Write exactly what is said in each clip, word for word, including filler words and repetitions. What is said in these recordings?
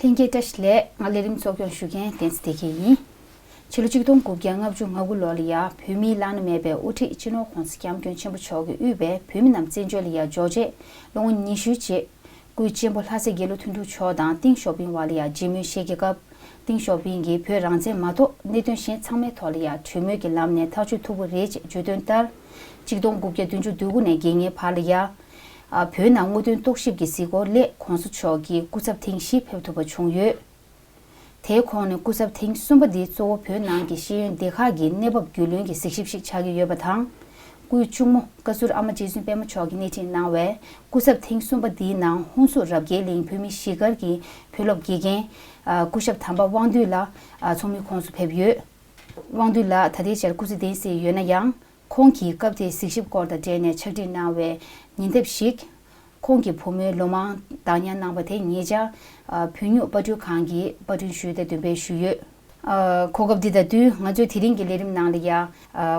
ལྷན་རྒྱས་བཀྲ་ཤིས་བདེ་ལེགས། ང་ལས་རིམ་གཙོ་སྐྱོང་ཞུ་མཁན་བསྟན་འཛིན་བདེ་སྐྱིད་ཡིན། ཕྱི་ལོ་ཆིག་སྟོང་དགུ་བརྒྱ་ལྔ་བཅུ་ང་དགུ་ལོ་ལ་ཡ་བོད་མིའི་བླ་ན་མེད་པའི་དབུ་ཁྲིད་སྤྱི་ནོར་༸གོང་ས་༸སྐྱབས་མགོན་ཆེན་པོ་མཆོག་གིས་དབུས་པའི་བོད་མི་རྣམས་བཙན་བྱོལ་ལ་ཡ་འབྱོར་རྗེས་ལོ་ངོ་ཉི་ཤུའི་རྗེས། སྐུའི་གཅེན་པོ་ལྷ་སྲས་དགེ་ལུགས་དོན་གྲུབ་མཆོག་དང་ཏིང་ཞའོ་ཕིང་བར་ལ་ཡ་མཇལ་མོལ་བཤད་ཀྱི་སྐབས། ཏིང་ཞའོ་ཕིང་གིས་བོད་རང་བཙན་མ་གཏོགས་གནད་དོན་གཞན་ཚང་མའི་ཐོག་ལ་ཡ་གྲོས་མོལ་གྱི་ལམ་ནས་ཐག་གཅོད་ཐུབ་པ་རེད་ཅེས་བརྗོད་དོན་ལྟར། ཆིག་སྟོང་དགུ་བརྒྱ་བདུན་ཅུ་དོན་དགུ་ནས་བརྒྱད་ལྔའི་བར་ལ་ཡ། ཨ། བོད་ནང་དངོས་དོན་རྟོག་ཞིབ་ཀྱི་གཟིགས་སྐོར་སླད་༸གོང་ས་མཆོག་གིས་སྐུ་ཚབ་ཐེངས་བཞི་ཕེབས་ཐུབ་པ་བྱུང་ཡོད། དེའི་ཁོངས་ནས་སྐུ་ཚབ་ཐེངས་གསུམ་པ་འདི་གཙོ་བོ་བོད་ནང་གི་ཤེས་ཡོན་སྡེ་ཁག་གི་གནས་བབ་རྒྱུས་ལོན་གྱི་གཟིགས་ཞིབ་ཞིག་ཆགས་ཀྱི་ཡོད་པ་དང་། སྐུའི་གཅུང་མོ་བཀའ་ཟུར་ཨ་མ་རྗེ་བཙུན་པད་མ་མཆོག་གིས་སྣེ་ཁྲིད་གནང་བའི་སྐུ་ཚབ་ཐེངས་གསུམ་པ་འདིའི་ནང་ཧུན་སུར་རབ་རྒྱས་གླིང་བོད་མི་གཞིས་སྒར་གྱི་བོད་སློབ་དགེ་རྒན། ཨ། སྐུ་ཞབས་དམ་པ་དབང་འདུས་ལགས། ཨ། ཚོགས་མིའི་ཁོངས་སུ་ཕེབས་ཡོད། དབང་འདུས་ལགས་ད་ལྟའི་ཆར་སྐུ་ཚེ་བརྟན་གསལ་ཡོད་ན་ཡང་། ཁོང་གིས་སྐབས་དེའི་གཟིགས་ཞིབ་སྐོར་དང་འབྲེལ་ནས་ཕྱག་བྲིས་གནང་བའི་ཉིན་དེབ་ཞིག་ཁོང་གི་བུ་མོའི་ལོ་མང་བདག་ཉར་གནང་བ་དེ་ཉེ་ཆར། ཨ། བོད་སྨྱུག་པར་སྐྲུན་ཁང་གིས་པར་སྐྲུན་ཞུས་ཏེ་འདོན་སྤེལ་ཞུས་ཡོད། ཨ། གོ་སྐབས་འདི་དང་བསྟུན་ང་ཚོའི་དེ་རིང་གི་ལས་རིམ་ནང་ལ་ཡ། ཨ།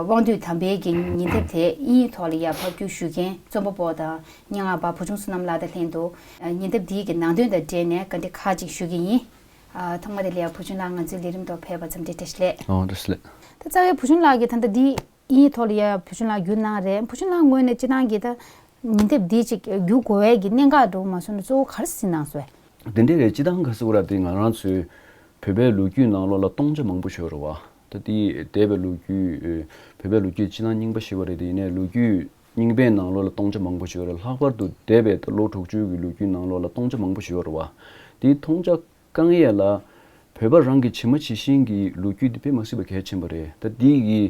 དབང་འདུས་དམ་པའི་གི་ཉིན་དེབ་དེ་དབྱིན་ཡིག་ཐོག་ལ་ཡ་ཕབ་བསྒྱུར་ཞུ་མཁན་རྩོམ་པ་པོ་དང་སྙན་ངག་པ་བུ་ཆུང་བསོད་ནམས་ལགས་དང་ལྷན་དུ། ཨ། ཉིན་དེབ་འདིའི་གི་ནང་དོན་དང་འབྲེལ་ནས་བཀའ་འདྲི་ཁག་ཅིག་ཞུ་གི་ཡིན། ཨ། ཐོག་མ་དེ་ལ་ཡ་བུ་ཆུང་ལགས་ང་ཚོའི་ལས་རིམ་ཐོག་ཕེབས་པར་འཚམས་འདྲི་བཀྲ་ཤིས་བདེ་ལེགས། ཨོ། བཀྲ་ཤིས་བདེ་ལེགས། ད་རྩ་བའི་བུ་ཆུང་ལགས་ཀྱིས་ད་ལྟ་འདི་དབྱིན་ཡིག་ཐོག་ལ་ཡ་བུ་ཆུང་ལགས་བསྒྱུར་གནང་རེད། བུ་ཆུང་ལགས་ངོས་ནས་སྤྱིར་བཏང་གི་ད་ཉིན་དེབ་འདི་ཅིག་བསྒྱུར་དགོས་པའི་གི་གནད་འགག་འདྲ་བོ་མ་སོང་ན་གཙོ་བོ་ག་རེ་གཟིགས་གནང་སོང་། དེ་འདྲ་རེད། སྤྱིར་བཏང་ག་ཟེར་དགོས་རེད། དེ་ང་རང་ཚོའི་བོད་པའི་ལོ་རྒྱུས་ནང་ལོགས་ལ་སྟོང་ཆ་མང་པོ་ཞིག་ཡོད་རེད་བ། ད་དེ་འདས་པའི་ལོ་རྒྱུས། བོད་པའི་ལོ་རྒྱུས་སྤྱིར་བཏང་རྙིང་པ་ཞིག་ཡོད་རེད། དེ་ཡིན་ནའི་ལོ་རྒྱུས་རྙིང་པའི་ནང་ལོགས་ལ་སྟོང་ཆ་མང་པོ་ཞིག་ཡོད་རེད། ལྷག་པར་དུ་འདས་པའི་ད་ལོ་དྲུག་ཅུ་གི་ལོ་རྒྱུས་ནང་ལོགས་ལ་སྟོང་ཆ་མང་པོ་ཞིག་ཡོད་རེད་བ། དེའི་སྟོང་ཆ་དཀའ་ངལ་ལ་བོད་པ་རང་གི་ཇི་མ་ཇི་བཞིན་གྱི་ལོ་རྒྱུས་འདི་དཔེ་མ་སྲིད་པ་གལ་ཆེན་པོ་རེད། ད་འདི་གི་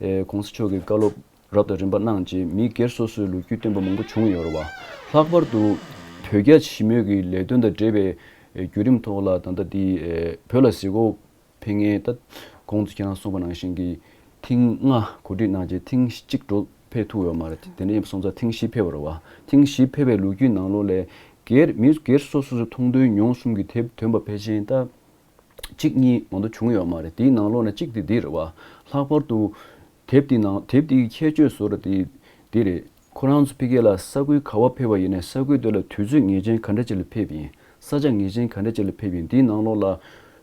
ཨེ་༸གོང་ས་མཆོག་གི་བཀའ་སློབ་རབ་དང་རིམ་པ་གནང་རྗེས་མི་སྒེར་སོ་སོའི་ལོ་རྒྱུས་བཏོན་པ་མང་པོ་བྱུང་ཡོད་རེད་བ། ལྷག་པར་དུ་བོད་རྒྱ་ཞི་མོལ་གྱི་ལས་དོན་དང་འབྲེལ་བའི་ཨེ་བརྒྱུད་རིམ་ཐོག་ལ་ད་ལྟ་འདི་ཨེ་བོད་ལ་གཟིགས་སྐོར་ཕེབས་མཁན། ད་གོང་དུ་ཁྱེད་རང་གསུངས་པ་ནང་བཞིན་གྱི་ཐེངས་ལྔ་གོ་སྒྲིག་གནང་རྗེས་ཐེངས་གཅིག་འགྲོ་ཕེབས་ཐུབ་ཡོད་མ་རེད། དེ་འདྲ་ཡིན་པ་སོང་ཙང་ཐེངས་བཞི་ཕེབས་པ་རེད་བ། ཐེངས་བཞི་ཕེབས་པའི་ལོ་རྒྱུས་ནང་ལོགས་ལས་སྒེར་མི་སྒེར་སོ་སོ་སོའི་མཐོང་ཐོས་མྱོང་གསུམ་གྱི་དེབ་ཐོན་པ་ཕལ་ཆེན་ད་གཅིག་གཉིས་མ་གཏོགས་བྱུང་ཡོད་མ་རེད། དེའི་ནང་ལོགས་ནས་གཅིག་དེ་འདི་རེད་བ། ལྷག་པར་དུ་དེབ་དེའི་ནང་དེབ་དེའི་ཁྱད་ཆོས་བཟོ་འདྲ་དེ་འདི་རེད། ཁོ་རང་ཚོ་ཕ་གི་ལ་ས་ཁུལ་ག་བ་ཕེབས་པ་ཡིན་ནའི་ས་ཁུལ་དེ་ལ་དུས་ཚོད་ངེས་ཅན་ག་འདྲ་ཅིག་ལ་ཕེབས་ཡིན། ས་ཆ་ངེས་ཅན་ག་འདྲ་ཅིག་ལ་ཕེབས་ཡིན། དེའི་ནང་ལོགས་ལ་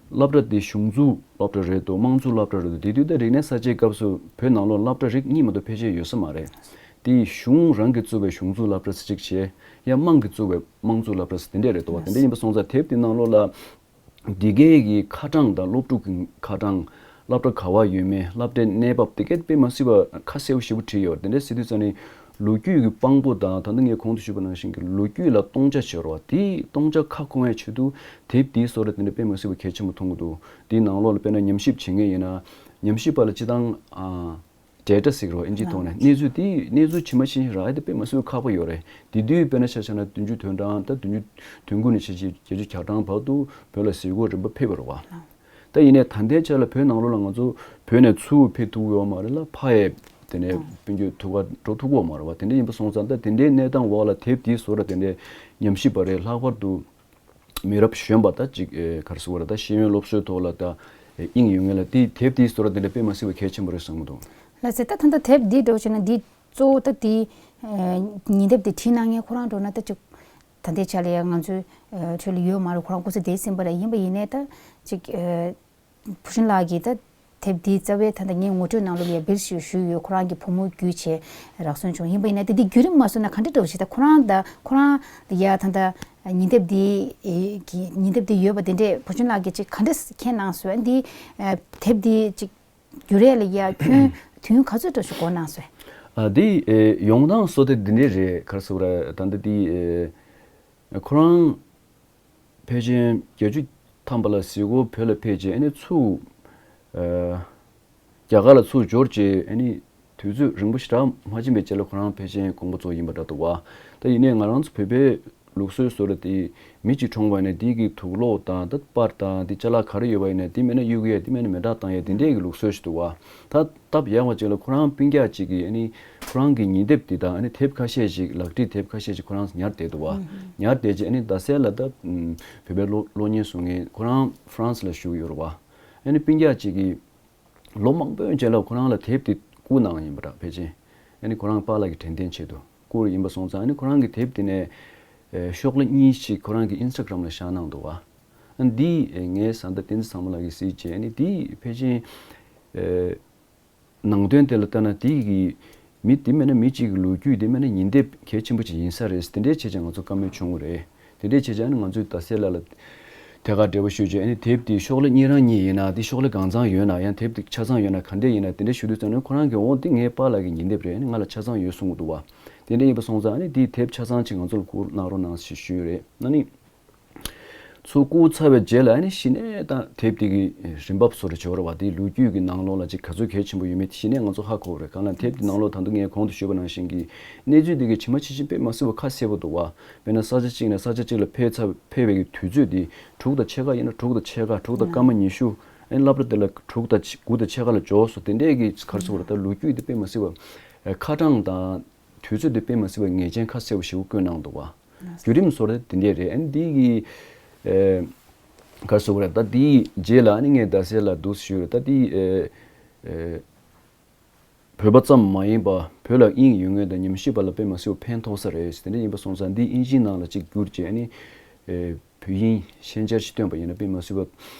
སློབ་གྲྭ་དེ་གཞུང་འཛུགས་སློབ་གྲྭ་རེད་འདུག་དམངས་འཛུགས་སློབ་གྲྭ་རེད་འདུག་དེ་དུས་ད་རིག་གནས་གསར་བརྗེའི་སྐབས་སུ་བོད་ནང་ལོགས་སློབ་གྲྭ་རིགས་གཉིས་མ་གཏོགས་ཕལ་ཆེར་ཡོད་ས་མ་རེད། དེ་གཞུང་རང་གིས་བཙུགས་པའི་གཞུང་འཛུགས་སློབ་གྲྭ་ཟེར་གཅིག་བྱས། ཡང་དམངས་ཀྱིས་བཙུགས་པའི་དམངས་འཛུགས་སློབ་གྲྭ་ཟེར་དེ་འདྲས་རེད་འདུག་དེ་འདྲས་ཡིན་པ་སོང་ཙང་དེབ་དེ་ནང་ལོགས་ལ། འདི་གའི་གི་ཁ་གྲངས་དང་སློབ་ཕྲུག་གི་ཁ་གྲངས། སློབ་གྲྭ་ག་བ་ཡོད་མེད། སློབ་གྲྭའི་གནས་བབ་དེ་གས་དཔེ་མ་སྲིད་པ་ཁ་གསལ་པོ་ཞེ་པོ་བྲིས་ཡོད་རེད། དེ་འདྲ་ཟེར་དུས་ཙང་ནི་ལོ་རྒྱུས་ཀྱི་དཔང་པོ་དང་ད་ལྟ་ངས་གོང་དུ་ཞུས་པ་ནང་བཞིན་གྱི་ལོ་རྒྱུས་ལ་སྟོང་ཆ་བྱེད་རོགས། དེའི་སྟོང་ཆ་ཁ་སྐོང་བའི་ཆེད་དུ་དེབ་དེའི་བཟོ་འདྲ་དེ་འདྲ་དཔེ་མ་སྲིད་པ་གལ་ཆེན་པོ་མཐོང་གི་འདུག་དེའི་ནང་ལོགས་ལ་དཔེར་ན་ཉམས་ཞིབ་བྱེད་མཁན་ཡིན་ན་ཉམས་ཞིབ་པ་ལ་སྤྱི་བཏང་ཨ། data ཟེར་རོ་ཨིན་ཇིའི་ཐོག་ནས་གནས་ཚུལ་དེ་གནས་ཚུལ་ཇི་མ་ཇི་བཞིན་རག་ཡ་དེ་དཔེ་མ་སྲིད་པ་ཁག་པོ་ཡོད་རེད། དེ་དུས་དཔེར་ན་ཆ་བཞག་ན་བདུན་ཅུ་དོན་གྲངས་ད་བདུན་ཅུ་དོན་དགུ་ནས་བྱས་རྗེས་བརྒྱད་ཅུ་གྱ་གྲངས་བར་དུ་བོད་ལ་གཟིགས་སྐོར་རིམ་པ་ཕེབས་པ་རེད་བ། ད་ཡིན་ནའི་ད་ལྟའི་ཆ་ལ་བོད་ནང་ལོགས་ལ་ང་ཚོ་བོད་ནས་ཚུར་ཕེབས་ཐུབ་ཡོད་མ་རེད་ལ་ཕ་ཡས་དེ་ནས་སྤུན་མཆེད་ཐུག་ག་འགྲོ་ཐུབ་ཀྱི་ཡོད་མ་རེད་བ། དེ་འདྲ་ཡིན་པ་སོང་ཙང་ད་དེ་འདྲའི་གནས་སྟངས་འོག་ལ་དེབ་དེའི་བཟོ་འདྲ་དེ་འདྲའི་ཉམས་ཞིབ་པ་རེད། ལྷག་པར་དུ་མི་རབས་གཞོན་པ་ད་ཅིག་ཨེ་ག་རེ་ཟེར་དགོས་རེད། ད་ཤེས་ཡོན་སློབ་གསོའི་ཐོག་ལ་ད་ཨེ་དབྱིངས་ཡོད་མཁན་ལ་དེ་དེབ་དེའི་བཟོ་འདྲ་དེ་འདྲ་དཔེ་མ་སྲིད་པ་གལ་ཆེན་པོ་རེད་བསམ་གྱི་འདུག་ལགས་སེ། ད་ད་ལྟ་དེབ་འདི་འདྲ་བོ་བྱས་ན་འདི་གཙོ་བོ་ད་དེ་ཨེ་ཉིན་དེབ་དེ་བྲིས་གནང་མཁན་ཁོ་རང་འགྲོ་ན་ད་ཅིག་ད་ལྟའི་ཆ་ལ་ཡང་ང་ཚོའི་ཨེ་ཁྲོད་ལ་ཡོད་མ་རེད། ཁོ་རང་སྐུ་ཚེ་འདས་ཟིན་པ་རེད། ཡིན་པ་ཡིན་ནའི་ད་ཅིག་ཨེ་བུ་ཆུང་ལགས་ཀྱིས་ད་དེབ་འདིའི་རྩ་བའི་ད་ལྟ་ངའི་ངོ་སྤྲོད་ནང་ལོགས་ལ་ཡ་བེད་སྤྱོད་ཞུས་ཡོད། ཁོ་རང་གི་བུ་མོ་བརྒྱུད་བྱས་རག་སོན་བྱུང་། ཡིན་པ་ཡིན་ན་ད་འདི་བརྒྱུད་རིམ་མ་སོང་ན་ག་འདྲ་འདྲ་བོ་ཞིག་ད་ཁོ་རང་ད་ཁོ་རང་ལ་ཡ་ད་ལྟ་ཉིན་དེབ་འདི་གི་ཉིན་དེབ་འདི་ཡོད་པ་དེ་འདྲས་བུ་ཆུང་ལགས་ཀྱིས་ཅིག་ག་འདྲས་མཁྱེན་གནང་སོང་། འདི་དེབ་འདི་ཅིག་བསྒྱུར་ཡས་ལ་ཡ་ཁྱོན་དུས་ཡུན་ག་ཚོད་འདྲ་ཞིག་འགོར་གནང་སོང་། ཨ་འདི་ཡོང་སྟངས་སོ་དེ་འདི་འདྲས་རེད། ག་རེ་ཟེར་དགོས་རེད། ད་ལྟ་འདི་ཁོ་རང་ཕལ་ཆེར་བརྒྱད་ཅུ་ཐམ་པ་ལ་གཟིགས་སྐོར་བོད་ལ་ཕེབས་རྗེས་ཨ་ནི་ཚུར་ཨ་རྒྱ་གར་ལ་ཚུར་འབྱོར་རྗེས་ཨ་ནི་དུས་ཚོད་རིང་པོ་ཞེ་དྲག་མ་ཕྱིན་པའི་རྗེས་ལ་ཁོ་རང་ཕལ་ཆེར་དགོངས་པ་རྫོགས་ཡིན་པ་འདྲ་འདུག་བ། ད་ཡིན་ནའི་ང་རང་ཚོ་བོད་པའི་ལུགས་སྲོལ་བཟོ་འདྲ་དེ་མི་གཅིག་གྲོངས་པ་ཡིན་ན་དེའི་གི་དུག་སློག་དང་ད་པར་དང་དེ་ཅ་ལག་ག་རེ་ཡོད་པ་ཡིན་ན་དེ་མེད་ན་གཡུག་ཡས་དེ་མེད་ན་མེ་སྲེག་བཏང་ཡས་དེ་འདྲའི་གི་ལུགས་སྲོལ་ཞིག་འདུག་བ། ད་སྟབས་ཡག་པ་ཅིག་ལ་ཁོ་རང་སྤུན་ཀྱག་ཅིག་གིས་ཨ་ནི་ཁོ་རང་གི་ཉིན་དེབ་འདི་དང་ཨ་ནི་དེབ་ཁ་ཤས་ཤིག་ལག་བྲིས་དེབ་ཁ་ཤས་ཤིག་ཁོ་རང་ཉར་བསྡད་འདུག་བ། ཉར་བསྡད་རྗེས་ཨ་ནི་རྡ་སའི་ལ་ད་བོད་པའི་གློག་གློག་བརྙན་བཟོ་མཁན་ཁོ་རང་ཧྥ་རན་སི་ལ་བཞུགས་ཡོད་རེད་བ། ཨ་ནི་སྤུན་ཀྱག་ཅིག་གིས་ལོ་མང་པོའི་རྗེས་ལ་ཁོ་རང་ལ་དེབ་དེ་བསྐུར་གནང་ཡིན་པ་འདྲ་ཕལ་ཆེར། ཨ་ནི་ཁོ་རང་པཱ་ལགས་ཀྱི་དྲན་རྟེན་ཆེད་དུ་བསྐུར་ཡིན་པ་སོང་ཙང་ཨ་ནི་ཁོ་རང་གི་དེབ་དེ་ནས་ཤོག་ལྷེ་གཉིས་ཤིག་ཁོ་རང་གི་ཨིན་སི་ཊ་གྷ་རམ་ལ་བཞག་གནང་འདུག་བ། འདི་ངའི་བཟའ་ཟླ་བསྟན་འཛིན་བཟང་མོ་ལགས་ཀྱིས་གཟིགས་བྱས་ནས་འདི་ཕལ་ཆེར་ནང་དོན་དེ་ལ་ལྟ་ན་དེ་གི་མི་དེ་མིན་ན་མི་གཅིག་གི་ལོ་རྒྱུས་དེ་མིན་ན་ཉིན་དེབ་གལ་ཆེན་པོ་ཅིག་ཡིན་ས་རེད། དེ་འདྲའི་བྱས་ཙང་ང་ཚོ་བཀའ་མོལ་བྱུང་བ་རེད། དེ་འདྲའི་བྱས་ཙང་ནི་ང་ཚོས་ད་སེ་ལ་ལ་ཐད་ཀར་འབྲེལ་བ་ཞུས་རྗེས་ཨ་ནི་དེབ་དེ་ཤོག་ལྷེ་གཉིས་རང་གཉིས་ཡིན་ན་དེ་ཤོག་ལྷེ་གང་ཚང་ཡོད་ན་ཡང་དེབ་དེ་ཆ་ཚང་ཡོད་ན་ག་འདྲས་ཡིན་ན་དེ་འདྲས་ཞུ་དུས་ཙང་ནི་ཁོ་རང་གིས་འོ་འདི་ངའི་པཱ་ལགས་ཀྱི་ཉིན་དེབ་རེད། ཨ་ནི་ང་ལ་ཆ་ཚང་ཡོད་གསུང་གི་འདུག་བ། དེ་འདྲས་ཡིན་པ་སོང་ཙང་ཨ་ནི་དེའི་དེབ་ཆ་ཚང་ཅིག་ང་ཚོ་ལ་བསྐུར་གནང་རོགས་གནང་ཞེས་ཞུས་ཡོད་རེད། ཨ་ནི། ཚུར་བསྐུར་ཚར་བའི་རྗེས་ལ་ཨ་ནི་གཞི་ནས་ད་དེབ་དེ་གི་རིན་འབབ་བཟོ་འདྲ་བྱེད་དགོས་རེད་བ། དེའི་ལོ་རྒྱུས་ཀྱི་ནང་ལོགས་ལ་ཅིག་ག་ཚོད་གལ་ཆེན་པོ་ཡོད་མེད་དེ་གཞི་ནས་ང་ཚོ་ཧ་གོ་དགོས་རེད། གང་ལ་དེབ་དེ་ནང་ལོགས་ད་དུང་ངས་གོང་དུ་ཞུས་པ་ནང་བཞིན་གྱི་གནས་ཚུལ་དེ་གི་ཇི་མ་ཇི་བཞིན་དཔེ་མ་སྲིད་པ་ཁ་གསལ་པོ་འདུག་བ། དཔེར་ན་ས་ཆ་གཅིག་ནས་ས་ཆ་གཅིག་ལ་ཕེབས་ཚར་ཕེབས་པའི་གི་དུས་ཚོད་དེ་དྲུག་དང་ཕྱེད་ཀ་ཡིན་ན་དྲུག་དང་ཕྱེད་ཀ་དྲུག་དང་སྐར་མ་ཉི་ཤུ། ཨ་ནི་སློབ་གྲྭ་དེ་ལ་དྲུག་དང་དགུ་དང་ཕྱེད་ཀ་ལ་འབྱོར་སོང་། དེ་འདྲས་ཀྱི་ག་རེ་ཟེར་དགོས་རེད། ད་ལོ་རྒྱུས་དེ་དཔེ་མ་སྲིད་པ་ཁ་གྲངས་དང་དུས་ཚོད་དེ་དཔེ་མ་སྲིད་པ་ངེས་ཅན་ཁ་གསལ་པོ་ཞེ་པོ་བཀོད་གནང་འདུག་བ། བརྒྱུད་རིམ་བཟོ་འདྲ་དེ་འདྲས་རེད། ཨ་ནི་འདི་གི་ཨེ། ག་རེ་ཟེར་དགོས་རེད། ད་འདིའི་རྗེས་ལ་ཨ་ནི་ངས་རྡ་སའི་ལ་འདུག་ཞུས་རེད། ད་འདི་ཨེ་ཨེ་བོད་པ་ཙམ་མ་ཡིན་པ་བོད་ལ་དབྱིངས་ཡོད་མཁན་དང་ཉམས་ཞིབ་པ་ལ་དཔེ་མ་སྲིད་པ་ཕན་ཐོགས་ས་རེད། དེ་འདྲ་ཡིན་པ་སོང་ཙང་འདི་དབྱིན་ཇིའི་ནང་ལ་གཅིག་བསྒྱུར་བྱས་ཨ་ནི་ཨེ་བོད་དབྱིན་ཤན་སྦྱར་ཞིག་བཏོན་པ་ཡིན་ན་དཔེ་མ་སྲིད་པ་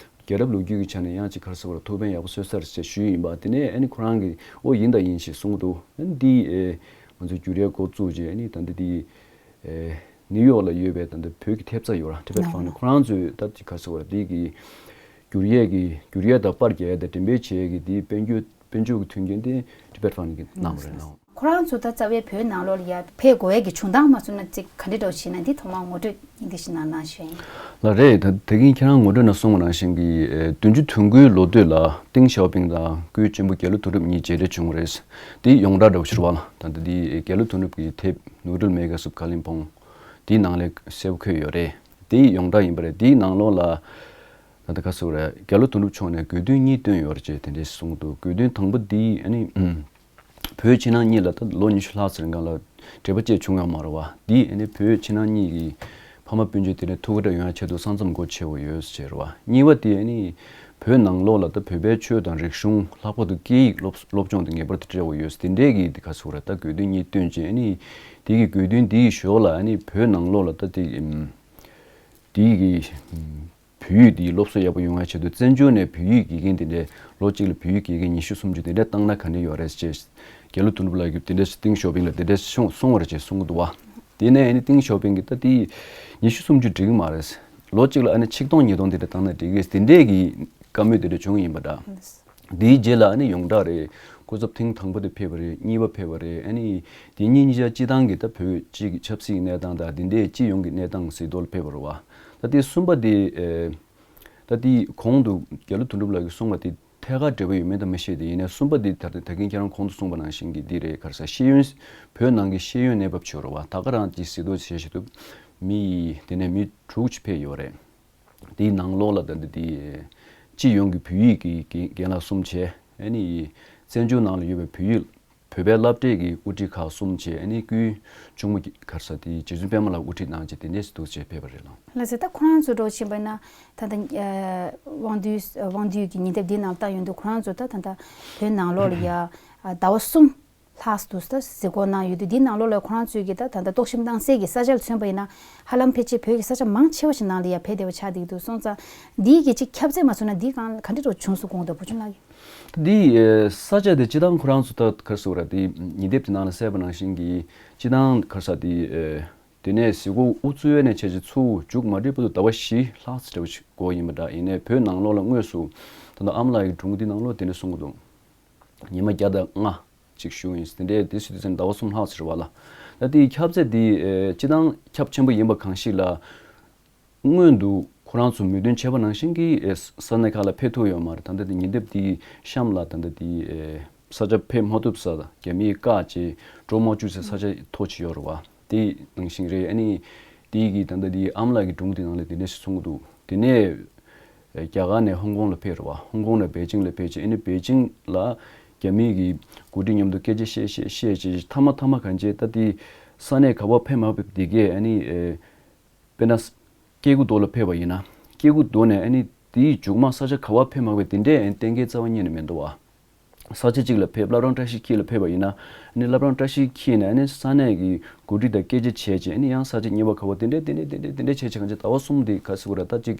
རྒྱལ་རབས་ལོ་རྒྱུས་ཀྱི་ཆ་ནས་ཡང་ཅིག་ག་རེ་ཟེར་དགོས་རེད། ཐུགས་ཕན་ཡག་པོ་གསོས་ས་རེད་ཅེས་ཞུས་ཡིན་པ། དེ་ནས་ཨ་ནི་ཁོ་རང་གིས་ཨོ་ཡིན་དང་ཡིན་ཞེས་གསུངས་འདུག་ཨ་ནི་འདི་ཨེ་ང་ཚོས་བསྒྱུར་ཡས་འགོ་བཙུགས་རྗེས་ཨ་ནི་ད་ལྟ་འདི་ཨེ་ནིའུ་ཡོག་ལ་ཡོད་པའི་ད་ལྟ་བོད་ཀྱི་ཐེབས་རྩ་ཡོད་ར། ཊི་བེཊ་ཕང་ནི་ཁོ་རང་ཚོས་ད་ཅིག་ག་རེ་ཟེར་དགོས་རེད། འདི་གི་བསྒྱུར་ཡས་ཀྱི་བསྒྱུར་ཡས་དང་པར་རྒྱག་ཡས་དང་འགྲེམས་སྤེལ་བྱེད་ཡས་ཀྱི་འདི་དཔལ་འབྱོར་དཔལ་འབྱོར་གྱི་མཐུན་རྐྱེན་དེ་ཊི་བེཊ་ཕང་ནི་གིས་གནང་བ་རེད་ལགས། ཁོ་རང་ཚོ་ད་རྩ་བའི་བོད་ནང་ལོགས་ལ་ཡ་ཕེབས་དགོས་ཡས་ཀྱི་བྱུང་སྟངས་མ་གསུངས་ན་ཅིག་ག་འདྲ་འདྲ་བོ་བྱས་ན་འདི་ཐོག་མར་ངོ་སྤྲོད་ཉིན་འདི་ཞིག་གནང་གནང་ཞུ་ཡིན། ལགས་རེད། ད་དེ་གིན་ཁྱེད་རང་ངོ་སྤྲོད་ནང་གསུངས་པ་ནང་བཞིན་གྱི་ཨེ་བདུན་ཅུ་དོན་དགུའི་ལོ་སྟོད་ལ་ཏིང་ཞའོ་ཕིང་དང་སྐུའི་གཅེན་པོ་རྒྱ་ལོ་དོན་གྲུབ་གཉིས་མཇལ་འཕྲད་བྱུང་བ་རེད། དེའི་ཡོངས་གྲགས་འདྲ་བོ་ཞིག་རེད་བ་ལགས། ད་ལྟ་དེའི་རྒྱ་ལོ་དོན་གྲུབ་ཀྱི་དེབ་ནུའུ་ཌལ་མེ་ག་སུབ་ཀ་ལིམ་པོང་དེའི་ནང་ལ་གསལ་པོ་འཁོད་ཡོད་རེད། དེའི་ཡོངས་གྲགས་ཡིན་པ་རེད། དེའི་ནང་ལོགས་ལ་ད་ལྟ་ག་ཟེར་དགོས་རེད། རྒྱ་ལོ་དོན་གྲུབ་མཆོག་ནས་དགོས་འདུན་གཉིས་བཏོན་ཡོད་རེད་ཅེས་དེ་འདྲས་གསུངས་འདུག་དགོས་འདུན་དང་པོ་འདི་ཨ་ནི་བོད་ཕྱི་ནང་གཉིས་ལ་ད་ལོ་ཉི་ཤུ་ལྷག་ཙམ་རིང་གང་ལ་འབྲེལ་བ་བཅས་བྱུང་ཡོད་མ་རེད་བ། འདི་ཨ་ནི་བོད་ཕྱི་ནང་གཉིས་ཀྱི་ཕ་མ་སྤུན་མཆེད་དེ་འདྲ་ཐུགས་ཁ་བྲལ་ཡོང་ཡ་ཆེད་དུ་ས་མཚམས་སྒོ་ཕྱེ་བ་ཡོད་ཟེར་བ། གཉིས་པ་དེ་ཨ་ནི་བོད་ནང་ལོགས་ལ་ད་བོད་པའི་ཆོས་དང་རིག་གཞུང་ལྷག་པར་དུ་སྐད་ཡིག་སློབ་སློབ་སྦྱོང་དེ་ངེས་པར་དུ་སྤྲད་དགོས་ཡོད་ཟེར་དེ་འདྲས་ཀྱི་དེ་ག་ཟེར་དགོས་རེད། ད་དགོས་འདུན་གཉིས་བཏོན་རྗེས་ཨ་ནི་དེ་གི་དགོས་འདུན་དེ་ཡི་ཞོར་ལ་ཨ་ནི་བོད་ནང་ལོགས་ལ་ད་དེ་དེ་གི་བོད་ཡིག་འདི་སློབ་གསོ་ཡག་པོ་ཡོང་བའི་ཆེད་དུ་བཙན་བྱོལ་ནས་བོད་ཡིག་དགེ་རྒན་དེ་འདྲའི་ལོ་གཅིག་ལ་བོད་ཡིག་དགེ་རྒན་ཉི་ཤུ་སུམ་ཅུ་དེ་འདྲ་བཏང་ན་ག་འདྲ་ཡོད་རེད་ཅེས་རྒྱ་ལོ་དོན་གྲུབ་ལགས་ཀྱིས་དེ་འདྲ་ཏིང་ཞའོ་ཕིང་ལ་དེ་འདྲ་གསུངས་གསུངས་པ་རེད་ཅེས་གསུང་གི་འདུག་བ། དེ་ནས་ཨ་ནི་ཏིང་ཞའོ་ཕིང་གིས་ད་དེ་ཉི་ཤུ་སུམ་ཅུ་འགྲིག་གི་མ་རེད། ལོ་གཅིག་ལ་ཨ་ནི་ཆིག་སྟོང་ཉིས་སྟོང་དེ་འདྲ་བཏང་ན་འགྲིག་གི་དེ་འདྲས་ཀྱི་བཀའ་མོལ་དེ་འདྲ་བྱུང་ཡིན་པ་འདྲ། དེའི་རྗེས་ལ་ཨ་ནི་ཡོངས་གྲགས་རེད། སྐུ་ཚབ་ཐེངས་དང་པོ་དེ་ཕེབས་པ་རེད། གཉིས་པ་ཕེབས་པ་རེད། ཨ་ནི་དེ་གཉིས་གཉིས་ཆ་སྤྱི་བཏང་གི་ད་བོད་སྤྱི་གི་ཆབ་སྲིད་ཀྱི་གནས་སྟངས་དང་དེ་འདྲའི་སྤྱི་ཡོངས་ཀྱི་གནས་སྟངས་གཟིགས་རྟོག་ལ་ཕེབས་པ་རེད་བ། ད་དེ་གསུམ་པ་དེ་ཨེ། ད་དེ་གོང་དུ་རྒྱ་ལོ་དོན་གྲུབ་ལགས་ཀྱིས་གསུངས་པ་དེ་ཐད་ཀར་འབྲེལ་བ་ཡོད་མེད་ད་མི་ཤེས། དེ་ཡིན་ནའི་གསུམ་པ་དེ་ད་ད་གིན་ཁྱེད་རང་གོང་དུ་གསུངས་པ་ནང་བཞིན་གྱི་འདི་རེད། ག་རེ་ཟེར་ཤེས་ཡོན་བོད་ནང་གི་ཤེས་ཡོན་གནས་བབ་བྱེད་རོགས་བ། ད་ག་རང་གི་གཟིགས་རྟོག་བྱེད་བཞིན་དུ་མི་ཡི་དེ་ནས་མི་དྲུག་ཅིག་ཕེབས་ཡོད་རེད། དེའི་ནང་ལོགས་ལ་ད་ལྟ་དེ་སྤྱི་ཡོངས་ཀྱི་བོད་ཡིག་གི་རྒན་རྒན་ལགས་གསུམ་བྱས། ཨ་ནི་བཙན་བྱོལ་ནང་ལ་ཡོད་པའི་བོད་ཡིག་བོད་པའི་སློབ་གྲྭའི་གི་དབུ་ཁྲིད་ཁག་གསུམ་བྱས། ཨ་ནི་སྐུའི་གཅུང་མོ་ག་རེ་ཟེར་དེ་རྗེ་བཙུན་པད་མ་ལགས་དབུ་ཁྲིད་གནང་བྱས་དེ་འདྲས་སུ་འདུག་བྱས་ཕེབས་པ་རེད་ལགས། ལགས་སེ། ད་ཁོ་རང་ཚོ་འགྲོ་བཞིན་པ་ཡིན་ན་ད་ལྟ་ཨ་དབང་འདུས་དབང་འདུས་ཀྱི་ཉིན་དེབ་འདིའི་ནང་བཏང་ཡོང་དུས་ཁོ་རང་ཚོ་ད་ད་ལྟ་བོད་ནང་ལོགས་ལ་ཡ་ཟླ་བ་གསུམ་ལྷག་འདུག་ད་གཟིགས་སྐོར་གནང་ཡོད་དུས་འདིའི་ནང་ལོགས་ལ་ཁོ་རང་ཚོས་ཀྱི་ད་ད་ལྟ་རྟོག་ཞིབ་གནང་སའི་གི་ས་ཆ་ལ་མཚོན་པ་ཡིན་ན་ཧ་ལམ་ཕལ་ཆེར་བོད་ཀྱི་ས་ཆ་མང་ཆེ་བ་ཞིག་ནང་ལ་ཡ་ཕེབས་བསྡད་པ་ཆགས་བསྡད་ཀྱི་འདུག་སོང་ཙང་འདིའི་གི་ཅིག་ཁྱབ་ཚད་མ་སོང་ན་འདི་གང་ག་འདྲ་འདྲ་བྱུང་སོང་གོང་དུ་བུ་ཆུང་ལགས་ཀྱིས། འདི་ཨེ་ས་ཆ་དེ་སྤྱི་བཏང་ཁོ་རང་ཚོ་ད་ག་རེ་ཟེར་དགོས་རེད། དེ་ཉིན་དེབ་དེ་ནང་ལ་གསལ་པ་ནང་བཞིན་གྱི་སྤྱི་བཏང་ག་རེ་ཟེར་དེ་ཨེ་དེ་ནས་གཟིགས་སྐོར་དབུ་བཙུགས་ནས་བྱས་རྗེས་ཚུར་མཇུག་མ་སྒྲིལ་བར་དུ་ཟླ་བ་བཞི་ལྷག་ཙམ་འདྲ་བོ་ཞིག་འགོར་ཡིན་པ་འདྲ། ཡིན་ནའི་བོད་ནང་ལོགས་ལ་དངོས་སུ་ད་ལྟ་ཨ་མ་ལགས་ཀྱི་སྒྲུང་འདི་ནང་ལོགས་དེ་འདྲ་གསུང་གི་འདུག་ཉི་མ་བརྒྱ་དང་ལྔ་ཅིག་བཞུགས་ཡིན། དེ་འདྲའི་དེ་སུ་དེ་ཚོ་ཟླ་བ་གསུམ་ལྷག་ཙམ་རེད་བ་ལགས། ད་དེའི་ཁྱབ་ཚད་དེ་ཨེ་སྤྱི་བཏང་ཁྱབ་ཆེན་པོ་ཡིན་པ་གང་ཞིག་ལ། སྔོན་དུ་ཁོ་རང་ཚོ་མོས་མཐུན་བྱས་པ་ནང་བཞིན་གྱི་ཨེ་ས་གནས་ཁག་ལ་ཕེབས་ཐུབ་ཡོད་མ་རེད། ད་ལྟ་དེ་ཉིན་དེབ་དེའི་གཤམ་ལ་ད་ལྟ་དེ་ཨེ་ས་ཆ་ཕེབས་མ་ཐུབ་ས་དང་རྒྱ་མིས་བཀག་བྱས་འགྲོ་མ་བཅུག་སའི་ས་ཆ་ཐོ་ཅིག་ཡོད་རེད་བ། དེ་ནང་བཞིན་རེད། ཨ་ནི་དེ་གི་ད་ལྟ་དེ་ཨ་མ་ལགས་ཀྱི་སྒྲུང་དེ་ནང་ལ་དེ་འདྲ་ཞིག་གསུང་གི་འདུག་དེ་ནས་ཨེ་རྒྱ་གར་ནས་ཧོང་ཀོང་ལ་ཕེབས་རེད་བ། ཧོང་ཀོང་ནས་པེ་ཅིང་ལ་ཕེབས་བྱས་ཨ་ནི་པེ་ཅིང་ལ་རྒྱ་མིའི་གི་འགོ་ཁྲིད་མཉམ་དུ་སྐད་ཆ་བཤད་བཤད་བཤད་བྱས་མཐའ་མ་མཐའ་མ་གང་བྱས་ད་དེ་ས་གནས་ག་པར་ཕེབས་མ་ཕེབས་དེ་གས་ཨ་ནི་ཨེ། དཔེར་ན། སྐྱེ་རྒུ་མདོ་ལ་ཕེབས་པ་ཡིན་ན། སྐྱེ་རྒུ་མདོ་ནས་ཨ་ནི་དེའི་མཇུག་མ་ས་ཆ་ག་པར་ཕེབས་མ་ཕེབས་དེ་འདྲའི་ཨ་ནི་གཏན་འཁེལ་རྩ་བ་ཉིད་ནས་མི་འདུག་བ། ས་ཆ་གཅིག་ལ་ཕེབས། བླ་བྲང་བཀྲ་ཤིས་འཁྱིལ་ལ་ཕེབས་པ་ཡིན་ན། ཨ་ནི་བླ་བྲང་བཀྲ་ཤིས་འཁྱིལ་ནས་ཨ་ནི་ས་གནས་ཀྱི་འགོ་ཁྲིད་དང་སྐད་ཆ་བྱས་རྗེས་ཨ་ནི་ཡང་ས་ཆ་གཉིས་པ་ག་པར་དེ་འདྲའི་དེ་འདྲའི་དེ་འདྲའི་དེ་འདྲའི་བྱས་བྱས་གང་བྱས་ཟླ་བ་གསུམ་དེ་ག་ཟེར་དགོས་རེད། ད་ཅིག་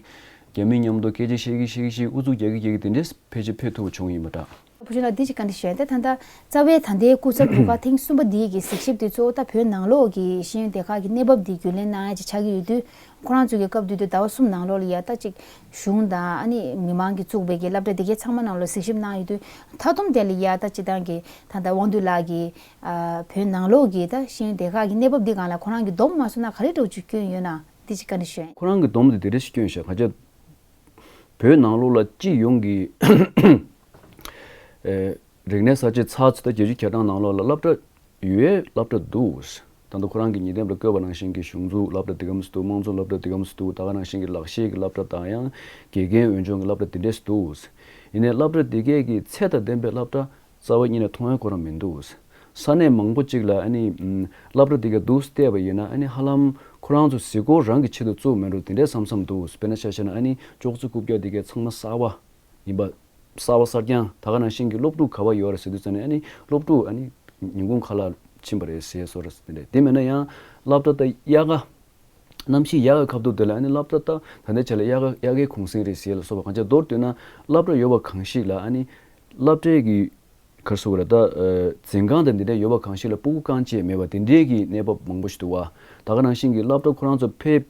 རྒྱ་མི་མཉམ་དུ་སྐད་ཆ་བཤད་ཀྱི་བཤད་ཀྱི་བཤད་ཀྱི་ཨུ་ཚུགས་རྒྱག་གི་རྒྱག་གི་དེ་འདྲས་ཕལ་ཆེར་ཕེབས་ཐུབ་པ་བྱུང་ཡིན་པ་འདྲ། བུ་ཆུང་ལགས་འདི་ཅིག་བཀའ་འདྲི་ཞུ་ཡ། ད་ད་ལྟ་རྩ་བའི་ད་ལྟའི་སྐུ་ཚབ་རུ་ཁག་ཐེངས་གསུམ་པ་འདི་གི་གཟིགས་ཞིབ་དེ་གཙོ་བོ་ད་བོད་ནང་ལོགས་ཀྱི་ཤེས་ཡོན་སྡེ་ཁག་གི་གནས་བབ་འདི་རྒྱུས་ལེན་གནང་ཡ་ཅིག་ཆགས་ཀྱི་ཡོད་དུས། ཁོ་རང་ཚོ་གི་སྐབས་དུས་དུས་ཟླ་བ་གསུམ་ནང་ལོགས་ལ་ཡ་ད་ཅིག་གཞུང་དང་ཨ་ནི་མི་མང་གིས་བཙུགས་པའི་གི་སློབ་གྲྭ་དེ་གའི་ཚང་མ་ནང་ལོགས་གཟིགས་ཞིབ་གནང་ཡོད་དུས། མཐའ་སྡོམ་དེ་ལ་ཡ་ད་སྤྱི་བཏང་གི་ད་ལྟ་དབང་འདུས་ལགས་ཀྱིས་ཨ་བོད་ནང་ལོགས་ཀྱི་ད་ཤེས་ཡོན་སྡེ་ཁག་གི་གནས་བབ་འདི་སྒང་ལ་ཁོ་རང་གི་སྡོམ་མ་སོང་ན་ག་རེ་འདྲ་བོ་ཅིག་བསྐྱོན་ཡོད་ན་འདི་ཅིག་བཀའ་འདྲི་ཞུ་ཡ། ཁོ་རང་གི་སྡོམ་དེ་དེ་འདྲ་ཞིག་བསྐྱོན་ཤག་ག་ཅག་བོད་ནང་ལོགས་ལ་སྤྱི་ཡོངས་ཀྱི་ཨེ་རིག་གནས་གསར་བརྗེ་ཚར་ཚུལ་དང་རྒྱལ་སྤྱིའི་རྒྱལ་གྲངས་ནང་ལོགས་ལ་སློབ་གྲྭ་ཡོད་པའི་སློབ་གྲྭ་འདུག་ད་ལྟ་ཁོ་རང་གི་ཉིན་དེབ་ལ་བཀོད་པ་ནང་བཞིན་གྱི་གཞུང་འཛུགས་སློབ་གྲྭ་དེ་གམ་སུ་འདུག་དམངས་གཙོ་སློབ་གྲྭ་དེ་གམ་སུ་འདུག་ད་ག་ནང་བཞིན་གྱི་ལག་ཤེས་ཀྱི་སློབ་གྲྭ་དང་ཡང་དགེ་རྒན་འོས་སྦྱོང་གི་སློབ་གྲྭ་དེ་འདྲས་འདུག་ཡིན་ནའི་སློབ་གྲྭ་དེ་གས་ཀྱི་ཚད་དང་ལྡན་པའི་སློབ་གྲྭ་རྩ་བ་ཉིད་ནས་མཐོང་ཡ་ཁོ་རང་མི་འདུག་ས་གནས་མང་པོ་ཅིག་ལ་ཨ་ནི་ཨམ་སློབ་གྲྭ་དེ་ག་འདུག་བལྟས་པ་ཡིན་ན་ཨ་ནི་ཧ་ལམ་ཁོ་རང་ཚོ་གཟིགས་སྐོར་རང་གི་ཆེད་དུ་བཙུགས་མེད་འགྲོ་དེ་འདྲས་བསམ་བསམ་འདུག་དཔེར་ན་ཆ་བཞག་ན་ཨ་ནི་ཅོག་ཙེ་རྐུབ་བཀྱག་དེ་ག་ཚང་མ་གསར་པ་ཡིན་པ། གསར་པ་གསར་རྐྱང་ད་ག་ནང་བཞིན་གྱི་སློབ་ཕྲུག་ག་བ་ཡོད་རེད་ཟེར་དུས་ཙམ་ནས་ཨ་ནི་སློབ་ཕྲུག་ཨ་ནི་ཉིན་གུང་ཁ་ལག་ཕྱིན་པ་རེད་ཟེར་བཟོ་འདྲ་དེ་འདྲས་དེ་མེད་ན་ཡང་སློབ་གྲྭ་ད་དབྱར་ཁ། གནམ་གཤིས་ཡག་གི་སྐབས་དུས་དེ་ལ་ཨ་ནི་སློབ་གྲྭ་ད་ད་ལྟའི་ཆ་ལ་དབྱར་ཁ་དབྱར་ཁའི་གུང་སེང་རེད་ཟེར་ལ་སོགས་པ་གང་ཆ་མདོར་བསྡུས་ན་སློབ་གྲྭ་ཡོད་པ་གང་ཞིག་ལ་ཨ་ནི་སློབ་གྲྭའི་གི་གར་སོགས་ར་ད་འཛིན་ཁང་དང་འདི་འདྲ་ཡོད་པ་གང་ཞིག་ལ་སྤུ་གུ་རྐང་བཅད་མེད་པ་དེ་འདྲའི་གི་གནས་བབ་མང་པོ་ཞིག་འདུག་བ། ད་ག་ནང་བཞིན་གྱི་སློབ་གྲྭ་ཁོ་རང་ཚོ་ཕེབས་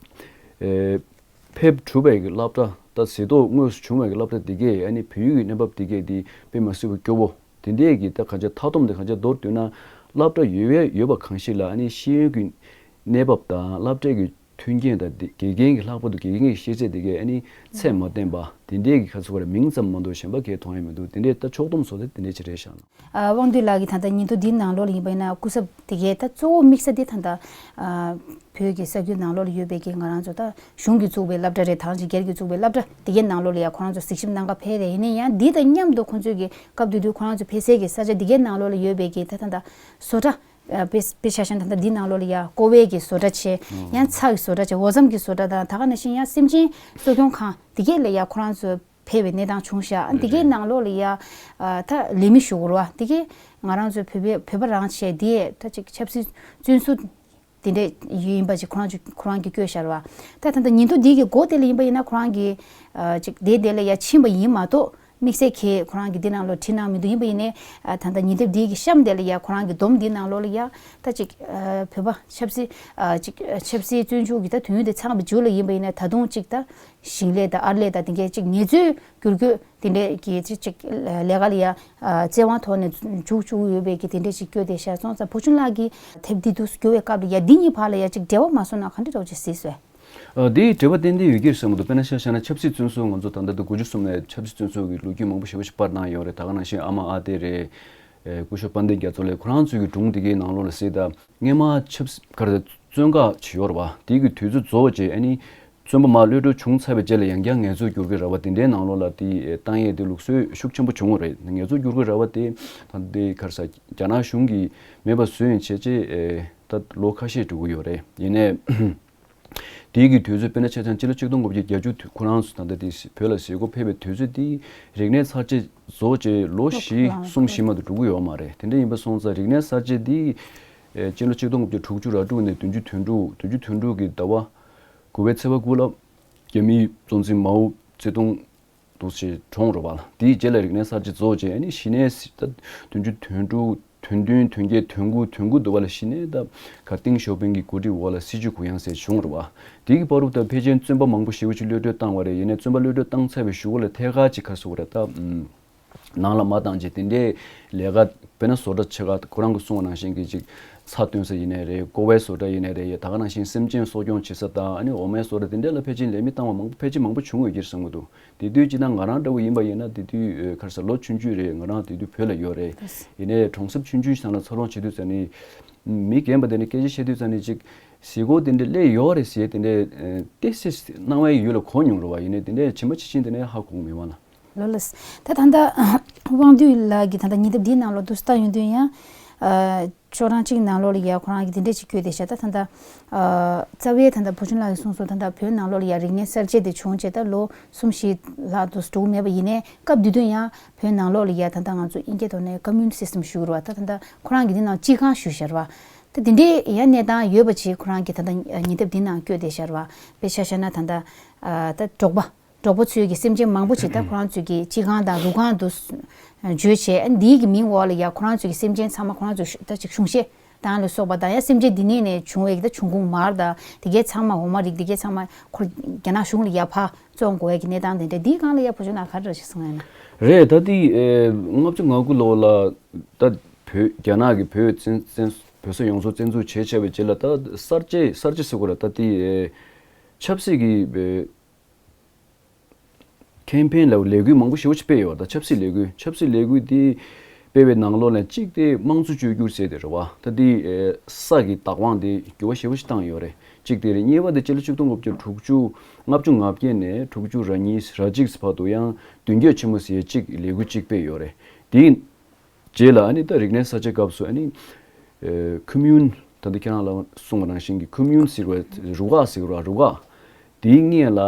ཕེབས་གྲུབ་པའི་གི་སློབ་གྲྭ་ད་གཟེངས་རྟོགས་དངོས་སུ་བྱུང་བའི་གི་སློབ་གྲྭ་འདི་གས་ཨ་ནི་བོད་ཡིག་གི་གནས་བབ་འདི་གས་འདི་དཔེ་མ་སྲིད་པ་སྐྱོ་བོ། དེ་འདྲས་ཀྱི་ད་གང་ཆ་མཐའ་སྡོམ་དེ་གང་ཆ་མདོར་བསྡུས་ན་སློབ་གྲྭ་ཡོད་པའི་ཡོད་པ་གང་ཞིག་ལ་ཨ་ནི་ཤེས་ཡོན་གྱི་གནས་བབ་དང་སློབ་གྲྭའི་གི་མཐུན་རྐྱེན་དང་དེ་དགེ་རྒན་གྱི་ལྷག་པར་དུ་དགེ་རྒན་གྱི་ཤེས་ཚད་དེ་གས་ཨ་ནི་ཚད་མ་བརྟན་པ་དེ་འདྲས་ཀྱི་ཁ་ཚུགས་པར་མིང་ཙམ་མ་གཏོགས་གཞན་པ་གས་མཐོང་ཡ་མི་འདུག་དེ་འདྲས་ད་ཕྱོགས་སྡོམ་བཟོ་དེ་དེ་འདྲས་ཅིག་རེད་ཤག་ཨ་དབང་འདུས་ལགས་ཀྱིས་ད་ལྟ་ཉིན་ཐོ་འདིའི་ནང་ལོགས་ལ་ཡིན་པ་ཡིན་ན་སྐུ་ཚབ་དེ་གས་ད་གཙོ་བོ་དམིགས་ས་དེ་ད་ལྟ་ཨ་བོད་ཀྱི་ས་ཁུལ་ནང་ལོགས་ལ་ཡོད་པའི་གི་ང་རང་ཚོ་ད་གཞུང་གིས་བཙུགས་པའི་སློབ་གྲྭ་རེད། ད་གང་ཅི་སྒེར་གྱིས་བཙུགས་པའི་སློབ་གྲྭ་དེ་གའི་ནང་ལོགས་ལ་ཡ་ཁོ་རང་ཚོ་གཟིགས་ཞིབ་གནང་ག་ཕེབས་རེད། ཡིན་ན་ཡང་འདི་དང་མཉམ་དུ་ཁོང་ཚོས་ཀྱི་སྐབས་དེ་དུས་ཁོ་རང་ཚོ་ཕེབས་སའི་གི་ས་ཆ་དེ་གའི་ནང་ལོགས་ལ་ཡོད་པའི་གི་ད་ད་ད་བཟོ་གྲྭ་ཨ་དཔེ་དཔེ་ཆ་བཞག་ན་ད་ལྟ་འདི་ནང་ལོགས་ལ་ཡ་ཀོ་བའི་གི་བཟོ་གྲྭ་བྱས། ཡང་ཚྭ་གི་བཟོ་གྲྭ་བྱས། འོ་ཟམ་གི་བཟོ་གྲྭ་དང་ད་ག་ནང་བཞིན་ཡང་སེམས་ཅན་གསོ་སྐྱོང་ཁང་དེ་གའི་ལ་ཡ་ཁོ་རང་ཚོ་ཕེབས་པའི་གནས་སྟངས་བྱུང་ཤག་ཨ་འདི་གའི་ནང་ལོགས་ལ་ཡ་ཨ་ད་ལས་མི་ཞུ་དགོས་རེད་བ། འདི་གའི་ང་རང་ཚོའི་བོད་པའི་བོད་པ་རང་བྱས་འདི་ད་ཅིག་ཆབ་སྲིད་བཙོན་ཟུར་དེ་འདྲས་ཡིན་པ་ཅིག་ཁོ་རང་ཅིག་ཁོ་རང་གིས་བཀོད་བཞག་རེད་བ། ད་ད་ལྟ་ཉིན་ཐོ་འདི་གི་མགོ་དེ་ལ་ཡིན་པ་ཡིན་ན་ཁོ་རང་གིས་ཨ་ཅིག་དེ་དེ་ལ་ཡ་ཕྱིན་པ་ཡིན་མ་གཏོགས་དམིགས་བསལ་གྱིས་ཁོ་རང་གིས་འདི་ནང་ལོགས་བྲིས་གནང་མི་འདུག་ཡིན་པ་ཡིན་ནའི་ཨ་ད་ལྟ་ཉིན་དེབ་འདི་གི་གཤམ་དེ་ལ་ཡ་ཁོ་རང་གི་སྡོམ་འདི་ནང་ལོགས་ལ་ཡ་ད་ཅིག་ཨ་བོད་པ་ཆབ་སྲིད་ཨ་ཅིག་ཨ་ཆབ་སྲིད་བཙོན་འཇུག་གི་ད་དུས་ཡུན་དེ་ཚང་བའི་མཇུག་ལ་ཡིན་པ་ཡིན་ན་ད་དུང་ཅིག་ད་ཞིང་ལས་དང་ཨར་ལས་དང་དེ་འདྲའི་ཅིག་ངལ་རྩོལ་བསྒྱུར་བཀོད་དེ་འདྲའི་གི་ཅིག་ཅིག་ལས་ཀ་ལ་ཡ་ཨ་བཙན་དབང་ཐོག་ནས་འཇུག་བཅུག་ཡོད་པའི་གི་དེ་འདྲའི་ཅིག་བཀོད་དེ་བཞག་སོང་ཙང་བུ་ཆུང་ལགས་ཀྱིས་དེབ་འདི་འདུག་སེ་བསྒྱུར་བའི་སྐབས་ལ་ཡ་འདི་གཉིས་བར་ལ་ཡ་ཅིག་འབྲེལ་བ་མ་སོང་ན་ག་འདྲ་འདྲ་བོ་ཅིག་གཟིགས་སོང་། ཨ་དེའི་འབྲེལ་བ་ཏན་ཏན་ཡོད་ཀྱི་རེད་བསམ་གྱི་འདུག་དཔེར་ན་ཆ་བཞག་ན་ཆབ་སྲིད་བཙོན་ཟུར་ང་ཚོ་ད་ལྟ་དུས་དགུ་བཅུ་གསུམ་ནས་ཆབ་སྲིད་བཙོན་ཟུར་གྱི་ལོ་རྒྱུས་མང་པོ་ཞེ་པོ་ཞིག་པར་གནང་ཡོད་རེད། ད་ག་ནང་བཞིན་ཨ་མ་ཨ་ཏེ་རེད། ཨེ་སྐུ་ཞབས་དཔལ་ལྡན་རྒྱ་མཚོ་ལགས་ཁོ་རང་ཚོའི་གི་སྒྲུང་དེ་གའི་ནང་ལོགས་ལ་གཟིགས་དང་སྔས་མ་ཆབ་སྲིད་ག་རེ་བཙོན་ཁང་ཅིག་ཡོད་རེད་བ། དེའི་གི་དུས་ཚོད་རྫོགས་རྗེས་ཨ་ནི་བཙོན་པ་མར་གློད་གྲོལ་བྱུང་ཚར་བའི་རྗེས་ལ་ཡང་བསྐྱར་ངལ་རྩོལ་བསྒྱུར་གི་རེད་བ། དེ་འདྲའི་ནང་ལོགས་ལ་དེ་ཨེ་བཏང་ཡས་དེ་ལུགས་སྲོལ་ཤུགས་ཆེན་པོ་བྱུང་བ་རེད། ངལ་རྩོལ་བསྒྱུར་གི་རེད་བ། དེ་ད་དེ་ག་རེ་ཟ་རྒྱ་ནག་གཞུང་གིས་མེད་པ་བཟོས་ཡིན་བྱས་རྗེས་ཨེ་ད་ལོ་ཁ་ཤས་འགྲོ་གི་ཡོད་རེད། ཡིན་ནའི། དེའི་གི་དུས་ཚོད་དཔེར་ན་ཆ་ཚང་སྤྱི་ལོ་ཆིག་སྟོང་དགུ་བརྒྱ་བརྒྱད་ཅུ་དུས་ཁོ་རང་ཚོ་ད་ལྟ་དེ་བོད་ལ་གཟིགས་སྐོར་ཕེབས་པའི་དུས་ཚོད་དེ་རིག་གནས་གསར་བརྗེ་རྫོགས་རྗེས་ལོ་བཞི་གསུམ་བཞི་མ་གཏོགས་འགྲོ་གི་ཡོད་མ་རེད། དེ་འདྲ་ཡིན་པ་སོང་ཙང་རིག་གནས་གསར་བརྗེ་དེ་ཨེ་སྤྱི་ལོ་ཆིག་སྟོང་དགུ་བརྒྱ་དྲུག་ཅུ་ར་དྲུག་ནས་བདུན་ཅུ་དོན་དྲུག་བདུན་ཅུ་དོན་དྲུག་གི་ཟླ་བ་དགུ་པའི་ཚེས་པ་དགུ་ལ་རྒྱ་མིའི་གཙོ་འཛིན་མའོ་ཙེ་ཏུང་འདུག་སེ་གྲོངས་རེད་བ། དེའི་རྗེས་ལ་རིག་གནས་གསར་བརྗེ་རྫོགས་རྗེས་ཨ་ནི་གཞི་ནས་ད་བདུན་ཅུ་དོན་དྲུག་དོན་བདུན་དོན་བརྒྱད་དོན་དགུ་དོན་དགུ་དུ་བ་ལ་གཞི་ནས་ད་ག་ཏིང་ཞའོ་ཕིང་གི་འགོ་ཁྲིད་འོག་ལ་སྲིད་བྱུས་གུ་ཡངས་ཟེར་བྱུང་རེད་བ། དེའི་བར་དུ་ད་ཕལ་ཆེར་བཙོན་པ་མང་པོ་ཞེ་པོ་ཅིག་གློད་གྲོལ་བཏང་བ་རེད། ཡིན་ནའི་བཙོན་པ་གློད་གྲོལ་བཏང་ཚར་བའི་གཞུག་གུ་ལ་ཐད་ཀར་ཅིག་ག་རེ་ཟེར་དགོས་རེད་ད། ནང་ལ་མ་བཏང་རྗེས་དེ་འདྲའི་ལས་ཀ་དཔེར་ན་བཟོ་གྲྭ་ཆེ་ཁག་ཁོ་རང་གིས་གསུངས་པ་ནང་བཞིན་གྱི་ཅིག་ཚྭ་བཏོན་ས་ཡིན་ནའི་རེད། ཀོ་བའི་བཟོ་གྲྭ་ཡིན་ནའི་རེད། ད་ག་ནང་བཞིན་སེམས་ཅན་གསོ་སྐྱོང་བྱེད་ས་དང་ཨ་ནི་འོ་མའི་བཟོ་གྲྭ་དེ་འདྲ་ལ་ཕལ་ཆེར་ལས་མི་བཏང་བ་མང་པོ་ཕལ་ཆེར་མང་པོ་བྱུང་ཡོད་ཀྱི་རེད་བསམ་གྱི་འདུག་དེ་དུས་སྤྱིར་བཏང་ང་རང་འདྲ་བོ་ཡིན་པ་ཡིན་ན་དེ་དུས་ཨ་ག་རེ་ཟེར་ལོ་ཆུང་ཆུང་རེད། ང་རང་དེ་དུས་བོད་ལ་ཡོད་རེད། ཡིན་ནའི་གྲོང་གསེབ་ཆུང་ཆུང་ཞིག་ནང་ལ་འཚར་ལོངས་བྱེད་དུས་ཙ་ནི་མི་རྒན་པ་དེ་ནི་སྐད་ཆ་བཤད་དུས་ཙ་ནི་ཅིག་གཟིགས་སྐོར་དེ་འདྲ་སླེབས་ཡོད་རེད་ཟེར་དེ་འདྲ་ཨ་ཏོག་ཙམ་སྣང་བའི་ཡུལ་ལ་གོ་མྱོང་རེད་བ། ཡིན་ནའི་དེ་འདྲ་ཇི་མ་ཇི་བཞིན་དེ་ནས་ཧ་གོ་གི་མེད་བ་ལ། ལོ་ལགས། ད་ད་ལྟ་དབང་འདུས་ལགས་ཀྱིས་ད་ལྟ་ཉིན་དེབ་འདིའི་ནང་ལོགས་འདུག་སེ་ལྟ་ཡོང་དུས་ཡང་ཨ་ཅོག་གྲངས་གཅིག་ནང་ལོགས་ལ་ཡ་ཁོ་རང་གིས་དེ་འདྲས་ཅིག་བཀོད་དེ་བཞག་ད་ད་ལྟ་ཨ་རྩ་བའི་ད་ལྟ་བུ་ཆུང་ལགས་ཀྱིས་གསུངས་སོང་། ད་ལྟ་བོད་ནང་ལོགས་ལ་ཡ་རིག་གནས་གསར་བརྗེ་དེ་བྱུང་རྗེས་ད་ལོ་གསུམ་བཞི་ལྷག་འདུག་སེ་འགྲོ་གི་མེད་པ་ཡིན་ནའི་སྐབས་དེ་དུས་ཡང་བོད་ནང་ལོགས་ལ་ཡ་ད་ལྟ་ང་ཚོ་དབྱིན་སྐད་ཐོག་ནས་ཀོ་མུན་སིས་ཊམ་ཞུ་གི་རེད་བ། ད་ད་ལྟ་ཁོ་རང་གིས་འདི་ནང་སྤྱི་ཁང་ཞུས་བཞག་རེད་བ། ད་དེ་འདྲའི་ཡ་གནས་སྟངས་ཡོད་པ་ཅིག་ཁོ་རང་གིས་ད་ལྟ་ཉིན་དེབ་འདི་ནང་བཀོད་དེ་བཞག་རེད་བ། དཔེ་ཆ་བཞག་ན་ད་ལྟ་ཨ་ད་འབྲོག་པ། འབྲོག་པ་ཚོའི་གི་སེམས་ཅན་མང་པོ་ཅིག་ད་ཁོ་རང་ཚོའི་གི་སྤྱི་ཁང་དང་རུ་ཁང་དུ་བརྗོད་བྱས། ཨ་ནི་འདིའི་གི་མིང་འོག་ལ་ཡ་ཁོ་རང་ཚོའི་གི་སེམས་ཅན་ཚང་མ་ཁོ་རང་ཚོའི་ད་ཅིག་གཞུང་བཞེས་བཏང་ལ་སོགས་པ་དང་ཡང་སེམས་ཅན་འདི་ནས་ནས་བྱུང་བའི་གི་ད་འབྱུང་ཁུངས་མར་དང་དེ་གའི་ཚང་མ་འོ་མ་རིགས་དེ་གའི་ཚང་མ་ཁོ་རྒྱ་ནག་གཞུང་ལ་ཡ་ཕར་བཙོང་དགོས་ཡ་གི་གནས་སྟངས་དེ་འདྲ། འདིའི་སྒང་ལ་ཡ་བུ་ཆུང་ལགས་ག་རེ་ཞིག་གསུང་ཡ་ན། རེད། ད་དེ་ལྔ་བཅུ་ང་དགུ་ལོ་ལ་ད་བོད་རྒྱ་ནག་གི་བོད་བཙན་བཙན་བོད་ས་ཡོངས་རྫོགས་བཙན་འཛུལ་བྱས་བྱས་པའི་རྗེས་ལ་ད་གསར་བརྗེ་གསར་བརྗེ་ཟེར་དགོས་ར། ད་དེ་ཆབ་སྲིད་ཀྱི་ཁེམ་ཕེན་ལ་ལས་འགུལ་མང་པོ་ཞེ་པོ་ཅིག་སྤེལ་ཡོད་པ་དང་། ཆབ་སྲིད་ལས་འགུལ་ཆབ་སྲིད་ལས་འགུལ་འདི་སྤེལ་བའི་ནང་ལོགས་ནས་གཅིག་དེ་དམངས་གཙོ་བཅོས་བསྒྱུར་ཟེར་དེ་རེད་བ། ད་འདི་ས་གི་བདག་དབང་དེ་འགྱུར་བ་ཞེ་པོ་ཞིག་བཏང་ཡོད་རེད། གཅིག་དེ་རེད། གཉིས་པ་དེ་སྤྱི་ལོ་ཆིག་སྟོང་དགུ་བརྒྱ་དྲུག་ཅུ་ལྔ་བཅུ་ང་བརྒྱད་ནས་དྲུག་ཅུ་རེ་གཉིས་རེ་གཅིག་བར་དུ་ཡང་མདུན་སྐྱོད་ཆེན་མོ་ཟེར་གཅིག་ལས་འགུལ་གཅིག་སྤེལ་ཡོད་རེད། དེའི་རྗེས་ལ་ཨ་ནི་ད་རིག་གནས་གསར་བརྗེ་སྐབས་སུ་ཨ་ནི་ཁོ་མིའུན། ད་ལྟ་ཁྱེད་རང་ལ་གསུངས་པ་ནང་བཞིན་གྱི་ཁོ་མིའུན་ཟེར་བ་རུ་ཁག་ཟེར་བ་རུ་ཁག་དེའི་སྔོན་ལ།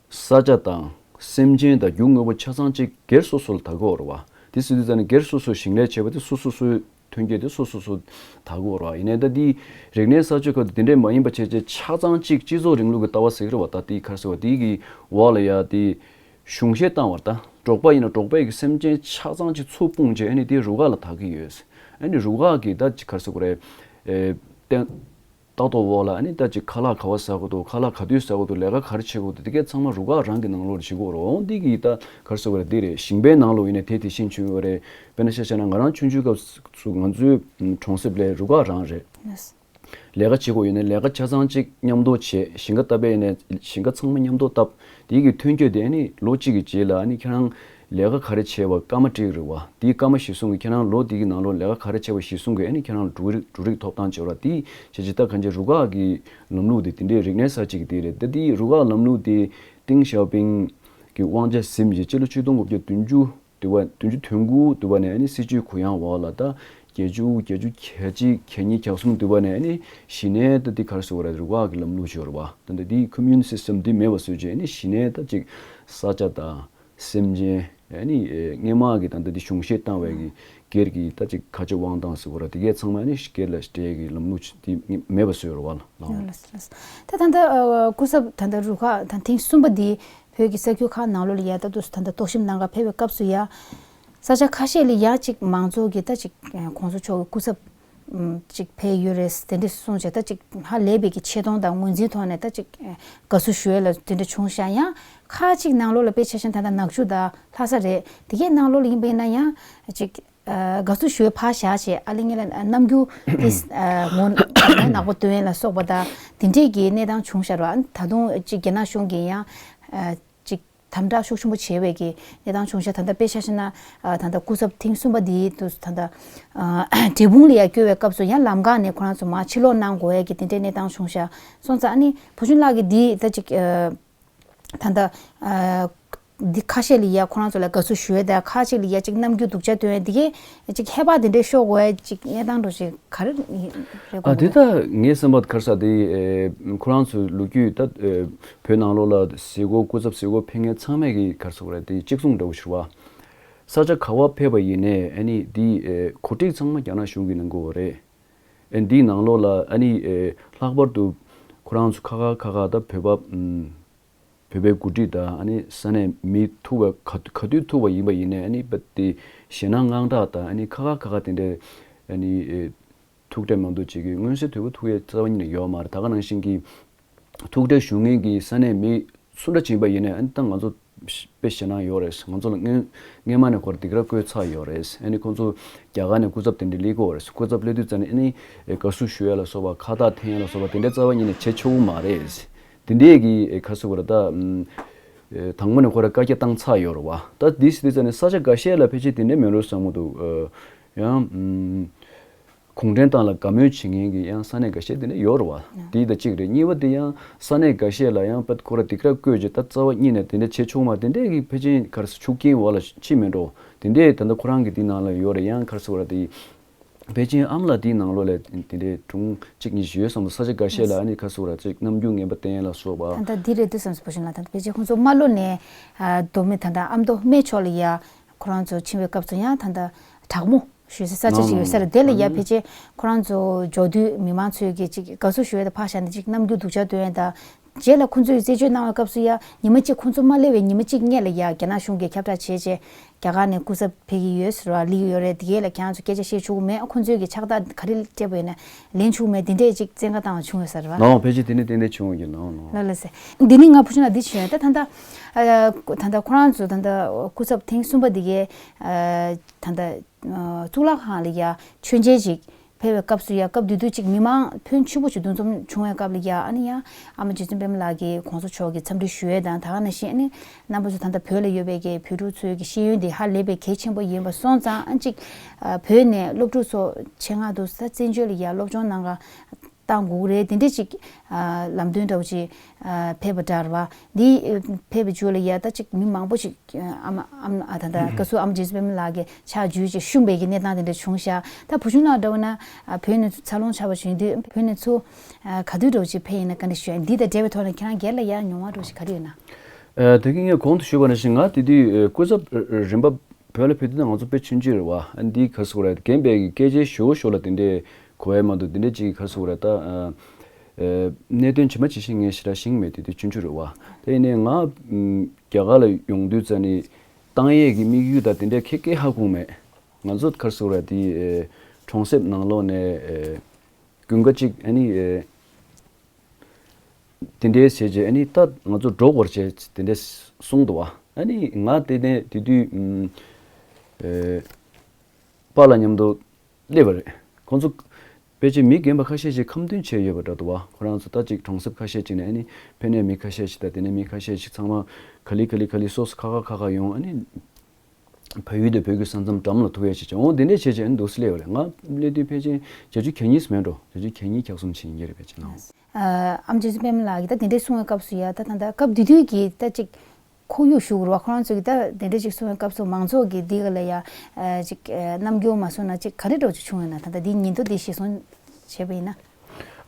ས་ཆ་དང་སེམས་ཅན་དང་རྒྱུ་དངོས་པོ་ཆ་ཚང་གཅིག་སྒེར་སོ་སོ་ལ་ད་གོ་རེད་བ། དེ་སྲིད་དུས་ཙང་ནས་སྒེར་སོ་སོས་ཞིང་ལས་བྱས་པ་དེ་སོ་སོ་སོའི་ཐོན་སྐྱེད་དེ་སོ་སོ་སོ་ད་གོ་རེད་བ། ཡིན་ནའི་ད་དེའི་རིག་གནས་གསར་བརྗེ་སྐབས་དེ་འདྲས་མ་ཡིན་པ་བྱས་བྱས་ཆ་ཚང་གཅིག་སྤྱི་ཚོགས་རིང་ལུགས་ཀྱི་ལྟ་བ་ཟེར་གི་རེད་བ། ད་དེའི་ག་རེ་ཟེར་བ་དེའི་གི་འོག་ལ་ཡ་དེ་གཞུང་བཞེས་བཏང་བ་རེད། ད་འབྲོག་པ་ཡིན་ན་འབྲོག་པའི་གི་སེམས་ཅན་ཆ་ཚང་གཅིག་ཚུར་སྤུངས་བྱས་ཨ་ནི་དེ་རུ་ཁག་ལ་ད་གི་ཡོད། ཨ་ནི་རུ་ཁག་གི་ད་ག་རེ་ཟེར་དགོས་རེད། ཨེ་བརྟེན། ལྟ་རྟོག་འོག་ལ་ཨ་ནི་ད་ཅིག་ཁ་ལག་ག་བ་ཟ་དགོས་འདུག་ཁ་ལག་ག་དུས་ཟ་དགོས་འདུག་ལས་ཀ་ག་རེ་བྱེད་དགོས་འདུག་དེ་གས་ཚང་མ་རུ་ཁག་རང་གི་ནང་ལོགས་ལ་བྱེད་དགོས་རེད། འོང་འདི་གི་ད་ག་རེ་ཟེར་དགོས་རེད། འདི་རེད། ཞིང་པའི་ནང་ལོགས་ཡིན་ནའི་དེ་དེ་བཞིན་བྱུང་ཡོད་རེད། དཔེར་ན་ཆ་བཞག་ན་ང་རང་ཆུང་ཆུང་སྐབས་སུ་ང་ཚོའི་གྲོང་གསེབ་ལ་རུ་ཁག་རང་རེད། ལས་ཀ་བྱེད་དགོས་ཡོད་ནའི་ལས་ཀ་ཆ་ཚང་གཅིག་མཉམ་དུ་བྱེད། ཞིང་ཁ་བཏབ་པ་ཡིན་ནའི་ཞིང་ཁ་ཚང་མ་མཉམ་དུ་བཏབ། དེ་གི་ཐོན་སྐྱེད་དེ་ཨ་ནི་ལོ་གཅིག་གི་རྗེས་ལ་ཨ་ནི་ཁྱེད་རང་ལས་ཀ་ག་རེ་བྱས་པ་སྐར་མ་སྤྲད་ཀྱི་རེད་བ། དེའི་སྐར་མ་གཞི་བཟུང་གི་ཁྱེད་རང་ལོ་དེ་གི་ནང་ལོགས་ལས་ཀ་ག་རེ་བྱས་པ་གཞི་བཟུང་གི་ཨ་ནི་ཁྱེད་རང་ལ་འབྲུ་རིགས་འབྲུ་རིགས་ཐོབ་ཐང་བྱེད་ར། དེ་བྱས་བྱས་ད་གང་ཅི་རུ་ཁག་གི་ལམ་ལུགས་དེ་དེ་འདྲའི་རིག་གནས་གསར་བརྗེ་གི་དེ་རེད། ད་དེའི་རུ་ཁག་ལམ་ལུགས་དེ་ཏེང་ཞའོ་ཕིང་གི་དབང་ཆ་ཟིན་རྗེས་སྤྱི་ལོ་ཆིག་སྟོང་དགུ་བརྒྱ་བདུན་ཅུ་དུ་བ་བདུན་ཅུ་དོན་དགུ་དུ་བ་ནས་ཨ་ནི་སྲིད་བྱུས་གུ་ཡངས་འོག་ལ་ད་བརྒྱད་ཅུ་བརྒྱད་ཅུ་གྱ་གཅིག་གྱ་གཉིས་གྱ་གསུམ་དུ་བ་ནས་ཨ་ནི་གཞི་ནས་ད་དེ་ག་རེ་ཟེར་དགོས་རེད། རུ་ཁག་གི་ལམ་ལུགས་ཤོར་བ། ད་ད་དེའི་ཁོ་མིའུན་སི་སི་ཊམ་འདི་མེད་པ་བཟོས་རྗེས་ཨ་ནི་གཞི་ནས་ད་ཅིག་ས་ཆ་དང་སེམས་ཅན་ཨ་ནི་སྔས་མ་གི་ད་ད་དེ་གཞུང་བཞེས་བཏང་བའི་གི་སྒེར་གྱི་ད་ཅིག་ཁ་རྗེ་དབང་ཐང་ཟེར་དགོས་རེད། དེ་གས་ཚང་མ་ཨ་ནི་སྒེར་ལ་སྤྲད་ཀྱི་ལམ་ལུགས་དེ་མེད་པ་བཟོས་རེད་བ་ལ། ལགས་ལགས་ལགས། ད་ད་ད་སྐུ་ཚབ་ད་ད་རུ་ཁག་ད་ཐེངས་གསུམ་པ་འདི་བོད་ཀྱི་ས་ཁུལ་ཁག་ནང་ལོགས་ལ་ཡ་ད་དུ་ད་ལྟ་རྟོག་ཞིབ་གནང་ག་ཕེབས་པའི་སྐབས་སུ་ཡ། ས་ཆ་ཁ་ཤས་ལ་ཡ་གཅིག་མང་ཚོགས་ཀྱི་ད་གཅིག་གོང་ས་མཆོག་གི་སྐུ་ཚབ་གཅིག་ཕེབས་ཡོད་རེད་དེ་འདྲ་གསུངས་བྱས། ད་གཅིག་ཧ་ལས་པའི་གི་ཆེ་མཐོང་དང་ངོས་འཛིན་ཐོག་ནས་ད་གཅིག་དགའ་བསུ་ཞུ་ཡས་ལ་དེ་འདྲ་བྱུང་ཤག་ཡང་ཁག་གཅིག་ནང་ལོགས་ལ་དཔེ་ཆ་བཞག་ན་ད་ལྟ་ནག་ཆུ་དང་ལྷ་ས་རེད། དེ་གའི་ནང་ལོགས་ལ་ཡིན་པ་ཡིན་ན་ཡང་གཅིག་ཨ། དགའ་བསུ་ཞུ་བའི་ཕར་བཞག་བྱས་ཨ་ལེ་ངེད་ལ་རྣམ་འགྱུར་དེ་ཨ། ངོ་ངོ་ནག་པོ་སྟོན་ཡས་ལ་སོགས་པ་དང་དེ་འདྲས་ཀྱི་གནས་སྟངས་བྱུང་ཤར་བ། ད་དུང་གཅིག་རྒྱ་ནག་གཞུང་གིས་ཡང་ཨ། གཅིག་དམ་དྲག་ཤུགས་ཆེན་པོ་བྱས་པའི་གི་གནས་སྟངས་བྱུང་ཤར། ད་ལྟ་དཔེ་ཆ་བཞག་ན་ཨ། ད་ལྟ་སྐུ་ཚབ་ཐེངས་གསུམ་པ་འདིའི་དུས་ད་ལྟ་ཨ། འབྲས་སྤུངས་ལ་ཡར་བསྐྱོད་པའི་སྐབས་སུ་ཡང་ལམ་འགག་ནས་ཁོ་རང་ཚོ་མར་ཕྱིར་ལོག་གནང་དགོས་ཡས་ཀྱི་དེ་འདྲས་གནས་སྟངས་བྱུང་ཤར་སོང་ཙང་ཨ་ནི་བུ་ཆུང་ལགས་ཀྱིས་འདི་ད་གཅིག་ཨ། ད་ལྟ་ཨ། འདི་ཁ་ཤས་ལ་ཡ་ཁོ་རང་ཚོ་ལ་དགའ་བསུ་ཞུ་ཡས་དང་ཁ་ཅིག་ལ་ཡ་གཅིག་རྣམ་འགྱུར་སྡུག་ཅག་སྟོན་ཡས་འདི་གས་གཅིག་ཧེ་བག་དེ་འདྲས་ཤོར་དགོས་ཡས་གཅིག་གནས་སྟངས་འདྲ་ཞིག་ག་རེ་རེད་ཨ། དགོངས་དེ་པ། ད་ངའི་བསམ་པར་ག་རེ་ཟེར་དེ་ཨེ། ཁོ་རང་ཚོའི་ལོ་རྒྱུས་ད་ཨེ། བོད་ནང་ལོགས་ལ་གཟིགས་སྐོར་སྐུ་ཚབ་གཟིགས་སྐོར་ཕེབས་མཁན་ཚང་མས་ཀྱི་ག་རེ་ཟེར་དགོས་རེད། དེ་གཅིག་མཚུངས་འདྲ་བོ་ཞིག་རེད་བ། ས་ཆ་ག་བ་ཕེབས་པ་ཡིན་ནའི་ཨ་ནི་འདི་ཨེ། གོ་སྒྲིག་ཚང་མ་རྒྱ་ནག་གཞུང་གིས་གནང་གི་ཡོད་རེད། ཨེ། འདིའི་ནང་ལོགས་ལ་ཨ་ནི་ཨེ། ལྷག་པར་དུ་ཁོ་རང་ཚོ་ཁ་ཁ་ཁ་ཁ་ད་བོད་པ་ཨམ། བོད་པའི་འགོ་ཁྲིད་དང་ཨ་ནི་ས་གནས་མི་ཐུག་པ་ག་ག་དུས་ཐུག་པ་ཡིན་པ་ཡིན་ནའི་ཨ་ནི་པ་དེ་ཞེད་སྣང་དངངས་སྐྲག་དང་ཨ་ནི་ཁ་ཁ་ཁ་ཁ་དེ་འདྲའི་ཨ་ནི་ཨེ། ཐུག་འཕྲད་མ་གཏོགས་བྱེད་ཀྱི་མངོན་གསལ་དོད་པོ་ཐུག་ཡས་རྩ་བ་ཉིད་ནས་ཡོད་མ་རེད། ད་ག་ནང་བཞིན་གྱི་ཐུག་འཕྲད་ཞུ་མཁན་གྱི་ས་གནས་མི་སུ་འདྲ་ཅིག་ཡིན་པ་ཡིན་ནའི་ཨ་ནི་ད་ང་ཚོ་དཔེ་ཞེད་སྣང་ཡོད་རེད། ང་ཚོ་ལ་སྔོན་སྔོན་མ་ནས་ཁོར་སྡིགས་ར་བསྐུལ་ཚར་ཡོད་རེད། ཨ་ནི་ཁོ་ཚོ་རྒྱ་གར་ནས་སྐུ་ཚབ་དེ་འདྲ་སླེབས་ཀྱི་ཡོད་རེད། སྐུ་ཚབ་སླེབས་དུས་ཙམ་ནས་ཨ་ནི་དགའ་བསུ་ཞུ་ཡ་ལ་སོགས་པ་ཁ་བཏགས་འཐེན་ཡ་ལ་སོགས་པ་དེ་འདྲ་རྩ་བ་ཉིད་ནས་བྱེད་ཆོག་གི་མ་རེད། དེ་འདྲས་ཀྱི་ག་རེ་ཟེར་དགོས་རེད་ད། དང་པོ་ནས་ཁོ་ར་བཀའ་རྒྱ་བཏང་ཚར་ཡོད་རེད་བ། ད་དེ་ཟེར་དུས་ཙམ་ནས་ས་ཆ་འགའ་ཤས་ལ་ཕལ་ཆེར་དེ་འདྲས་མེད་འགྲོ་བསམ་གྱི་འདུག་ཡང་། གུང་ཁྲན་ཏང་ལ་དགའ་མོས་བྱེད་མཁན་གྱི་ཡང་ས་གནས་འགའ་ཤས་དེ་འདྲ་ཡོད་རེད་བ། དེ་ད་གཅིག་རེད། གཉིས་པ་དེ་ཡང་ས་གནས་འགའ་ཤས་ལ་ཡང་པད་ཁོ་ར་སྡིགས་ར་བསྐུལ་རྗེས་ད་རྩ་བ་ཉིད་ནས་དེ་འདྲ་བྱེད་ཆོག་མ་དེ་འདྲས་ཀྱི་ཕལ་ཆེར་ག་རེ་ཟེར་ཤུགས་རྐྱེན་འོག་ལ་ཕྱིན་མེད་འགྲོ། དེ་འདྲས་ད་ལྟ་ཁོ་རང་གི་དེའི་ནང་ལ་ཡོད་རེད། ཡང་ག་རེ་ཟེར་བ་རེད་དེ། ཕལ་ཆེར་ཨ་མ་ལགས་དེའི་ནང་ལོགས་ལ་དེ་འདྲའི་སྒྲུང་གཅིག་གཉིས་ཤིག་ཡོད་བསམ་འདུག་ས་ཆ་འགའ་ཤས་ལ་ཨ་ནི་ག་རེ་ཟེར་བ་རེད། གཅིག་རྣམ་འགྱུར་ངན་པ་བསྟན་ལ་སོགས་པ། ད་ལྟ་འདི་རེད་འདུག་བསམ་སོང་བུ་ཆུང་ལགས། ད་ལྟ་ཕལ་ཆེར་ཁོང་ཚོ་རྨ་ལྷོ་ནས་ཨ། མདོ་སྨད་ད་ལྟ་ཨ་མདོ་སྨད་ཕྱོགས་ལ་ཡ་ཁོ་རང་ཚོ་ཕྱིན་པའི་སྐབས་སུ་ཡང་ད་ལྟ་བྲག་མོ་ཞུ་སའི་ས་ཆ་ཞིག་ཡོད་ས་རེད། དེ་ལ་ཡ་ཕལ་ཆེར་ཁོ་རང་ཚོ་འབྱོར་དུས་མི་མང་ཚོས་ཀྱི་ཅིག་དགའ་བསུ་ཞུ་ཡས་དང་ཕར་བཞག་ནས་ཅིག་རྣམ་འགྱུར་སྡུག་ཅག་སྟོན་ཡས་དང་ རྗེས་ལ་ཁོང་ཚོས་རྩད་གཅོད་གནང་བའི་སྐབས་སུ་ཡ་ཉི་མ་གཅིག་ཁོང་ཚོ་མ་སླེབས་པའི་ཉི་མ་གཅིག་སྔོན་ལ་ཡ་རྒྱ་ནག་གཞུང་གིས་ཁྱབ་བསྒྲགས་བྱས་རྗེས་རྒྱ་གར་ནས་སྐུ་ཚབ་ཕེབས་ཀྱི་ཡོད་ཟེར་བ་སླེབས་ཀྱི་ཡོད་རེད། དེ་གས་ལ་ཁྱེད་རང་ཚོ་སྐད་ཆ་བཤད་ཆོག་གི་མེད། ཁོང་ཚོས་ཀྱི་ཕྱག་རྟགས་ག་རེ་སྤྲད་པ་ཡིན་ན་ལེན་ཆོག་གི་མེད། དེ་འདྲས་ཅིག་བཙན་བཀའ་བཏང་བ་བྱུང་ཡོད་ས་རེད་བ། ལའོ་ཕལ་ཆེར་དེ་ནས་ཏན་ཏན་བྱུང་ཡོད་ཀྱི་ལའོ་ལའོ། ལ་ལ་ཟེར། འདི་ནི་ང་བུ་ཆུང་ལ་འདི་བྱུང་ཡོད་ད། ད་ལྟ་ཨ་ད་ལྟ་ཁོ་རང་ཚོ་ད་ལྟ་སྐུ་ཚབ་ཐེངས་གསུམ་པ་འདི་གས་ཨ་ད་ལྟ་ཨ་གཙུག་ལག་ཁང་ལ་ཡ་མཆོད་མཇལ་ཅིག་ཕེབས་པའི་སྐབས་སུ་ཡ་སྐབས་དེ་དུས་ཅིག་མི་མང་ཕོན་ཆེན་པོ་ཞིག་འདུ་འཛོམས་བྱུང་བའི་སྐབས་ལ་ཡ་ཨ་ནི་ཡ་ཨ་མ་རྗེ་བཙུན་པད་མ་ལགས་ཀྱིས་གོང་ས་མཆོག་གི་འཚམས་འདྲི་ཞུ་ཡས་དང་། ད་ག་ནང་བཞིན་ཨ་ནི་རྣམ་པ་ཚོ་ད་ལྟ་བོད་ལ་ཡོད་པའི་གི་བོད་ཕྲུག་ཚོའི་གི་ཤེས་ཡོན་དེ་ཧ་ལས་པའི་གལ་ཆེན་པོ་ཡིན་པ་སོང་ཙང་ཨ་ཅིག་ཨ་བོད་ནས་སློབ་ཕྲུག་ཚོ་ཆེད་མངགས་འདུག་ས་བཙན་བྱོལ་ལ་ཡ་སློབ་སྦྱོང་གནང་ག་བཏང་དགོས་ཀྱི་རེད། དེ་འདྲས་ཅིག་ཨ་ལམ་སྟོན་འདྲ་བོ་ཅིག་ཨ་ཕེབས་པ་འདྲ་བ། འདི་ཨ་ཕེབས་པའི་མཇུག་ལ་ཡ་ད་ཅིག་མི་མང་པོ་ཞིག་ཨ་མ་ཨ་མ་ཨ་ད་ད་བཀའ་ཟུར་ཨ་མ་རྗེ་བཙུན་པད་མ་ལགས་ཀྱི་ཕྱག་འཇུས་ཅིག་བཤུམས་པའི་གི་གནས་སྟངས་དེ་འདྲ་བྱུང་ཤག་ད་བུ་ཆུང་ལགས་འདྲ་བོ་ན་ཨ་བོད་ནས་འཚར་ལོངས་ཆགས་པ་བྱུང་དུས་བོད་ནས་ཚུར་ཨ་ག་དུས་འདྲ་བོ་ཅིག་ཕེབས་ཡིན་ན་བཀའ་འདྲི་ཞུ་ཡ། འདི་དང་འབྲེལ་བའི་ཐོག་ནས་ཁྱེད་རང་སྒེར་ལ་ཡ་མྱོང་བ་འདྲ་བོ་ཞིག་ག་རེ་ཡོད་ན། ཨ་ད་གིན་ངས་གོང་དུ་ཞུས་པ་ནང་བཞིན་ང་དེ་དུས་ཨ་སྐུ་ཚབ་རིམ་པ་བོད་ལ་ཕེབས་དུས་ན་ང་ཚོ་དཔེ་ཆུང་ཆུང་རེད་བ། ཨ་འདི་ག་ཟེར་དགོས་རེད། རྒན་པའི་གི་སྐད་ཆའི་ཞོར་ཞོར་ལ་དེ་འདྲའི་གོ་བས་མ་གཏོགས་དེ་འདྲའི་ཅིག་ག་ཟེར་དགོས་རེད། ད་ཨ་ཨ་གནད་དོན་ཇི་མ་ཇི་བཞིན་ངས་ཞེ་དྲག་ཤེས་ཀྱི་མེད། དེ་དུས་ཆུང་ཆུང་རེད་བ། དེ་ཡིན་ནའི་ང་ཨམ་རྒྱ་གར་ལ་ཡོང་དུས་ཙ་ནི་བཏང་ཡས་ཀྱི་དམིགས་ཡུལ་དང་དེ་འདྲའི་ཁེ་ཁེ་ཧ་གོ་མེད། ང་ཚོ་ག་ཟེར་དགོས་རེད། དེ་ཨ་གྲོང་གསེབ་ནང་ལོགས་ནས་ཨ་དགུན་ཁ་ཅིག་ཨ་ནི་ཨ་དེ་འདྲའི་བྱས་རྗེས་ཨ་ནི་ད་ང་ཚོ་འགྲོ་དགོས་རེད་ཅེས་དེ་འདྲའི་གསུངས་འདུག་བ། ཨ་ནི་ང་དེ་ནས་དེ་དུས་ཨམ་ཨེ་པཱ་ལགས་མཉམ་དུ་སླེབས་པ་རེད། ཁོང་ཚོ་ཕལ་ཆེར་མི་རྒན་པ་ཁ་ཤས་ཤིག་ཁ་འདོན་བྱས་ཡོད་པ་འདྲ་འདུག་བ། ཁོ་རང་ཚོ་ད་ཅིག་གྲོང་གསེབ་ཁ་ཤས་ཅིག་ནས་ཨ་ནི་ཕ་ནས་མི་ཁ་ཤས་ཤིག་དང་དེ་ནས་མི་ཁ་ཤས་ཤིག་ཚང་མ་ག་ལེ་ག་ལེ་ག་ལེ་སོ་སོ་ཁ་ཁ་ཁ་ཁ་ཡོང་། ཨ་ནི་བལ་ཡུལ་དང་བོད་ཀྱི་ས་མཚམས་འགྲམ་ལ་ཐུག་ཡས་བྱས་བྱས་འོང་། དེ་འདྲས་བྱས་བྱས་ཨ་ནི་འདུག་སེ་སླེབས་པ་རེད། ང་སླེབས་དུས་ཕལ་ཆེར་བརྒྱད་ཅུ་གྱ་གཉིས་མིན་འགྲོ། བརྒྱད་ཅུ་གྱ་གཉིས་གྱ་གསུམ་ཕྱིན་ཡིན་གྱི་རེད་ཕལ་ཆེར་ནའང་། ཨ་ཨ་མ་རྗེ་བཙུན་པད་མ་ལགས་ཀྱིས་ད་དེ་འདྲས་གསུང་བའི་སྐབས་སུ་ཡ་ད་ད་ད་སྐབས་དེ་དུས་ཀྱི་ད་ཅིག་ཁོར་ཡུག་ཞུ་དགོས་རེད་བ། ཁོ་རང་ཚོ་གིས་ད་དེ་འདྲས་ཅིག་གསུང་བའི་སྐབས་སུ་མང་ཚོགས་ཀྱིས་འདི་ག་ལ་ཡ་ཨ་ཅིག་ཨ་རྣམ་འགྱུར་མ་བཟོ་ན་ཅིག་ག་རེ་འདྲ་ཅིག་བྱུང་ཡོད་ན། ད་ད་འདི་ཉིན་ཐོ་འདི་གཞིར་བཟུང་བྱས་པ་ཡིན་ན།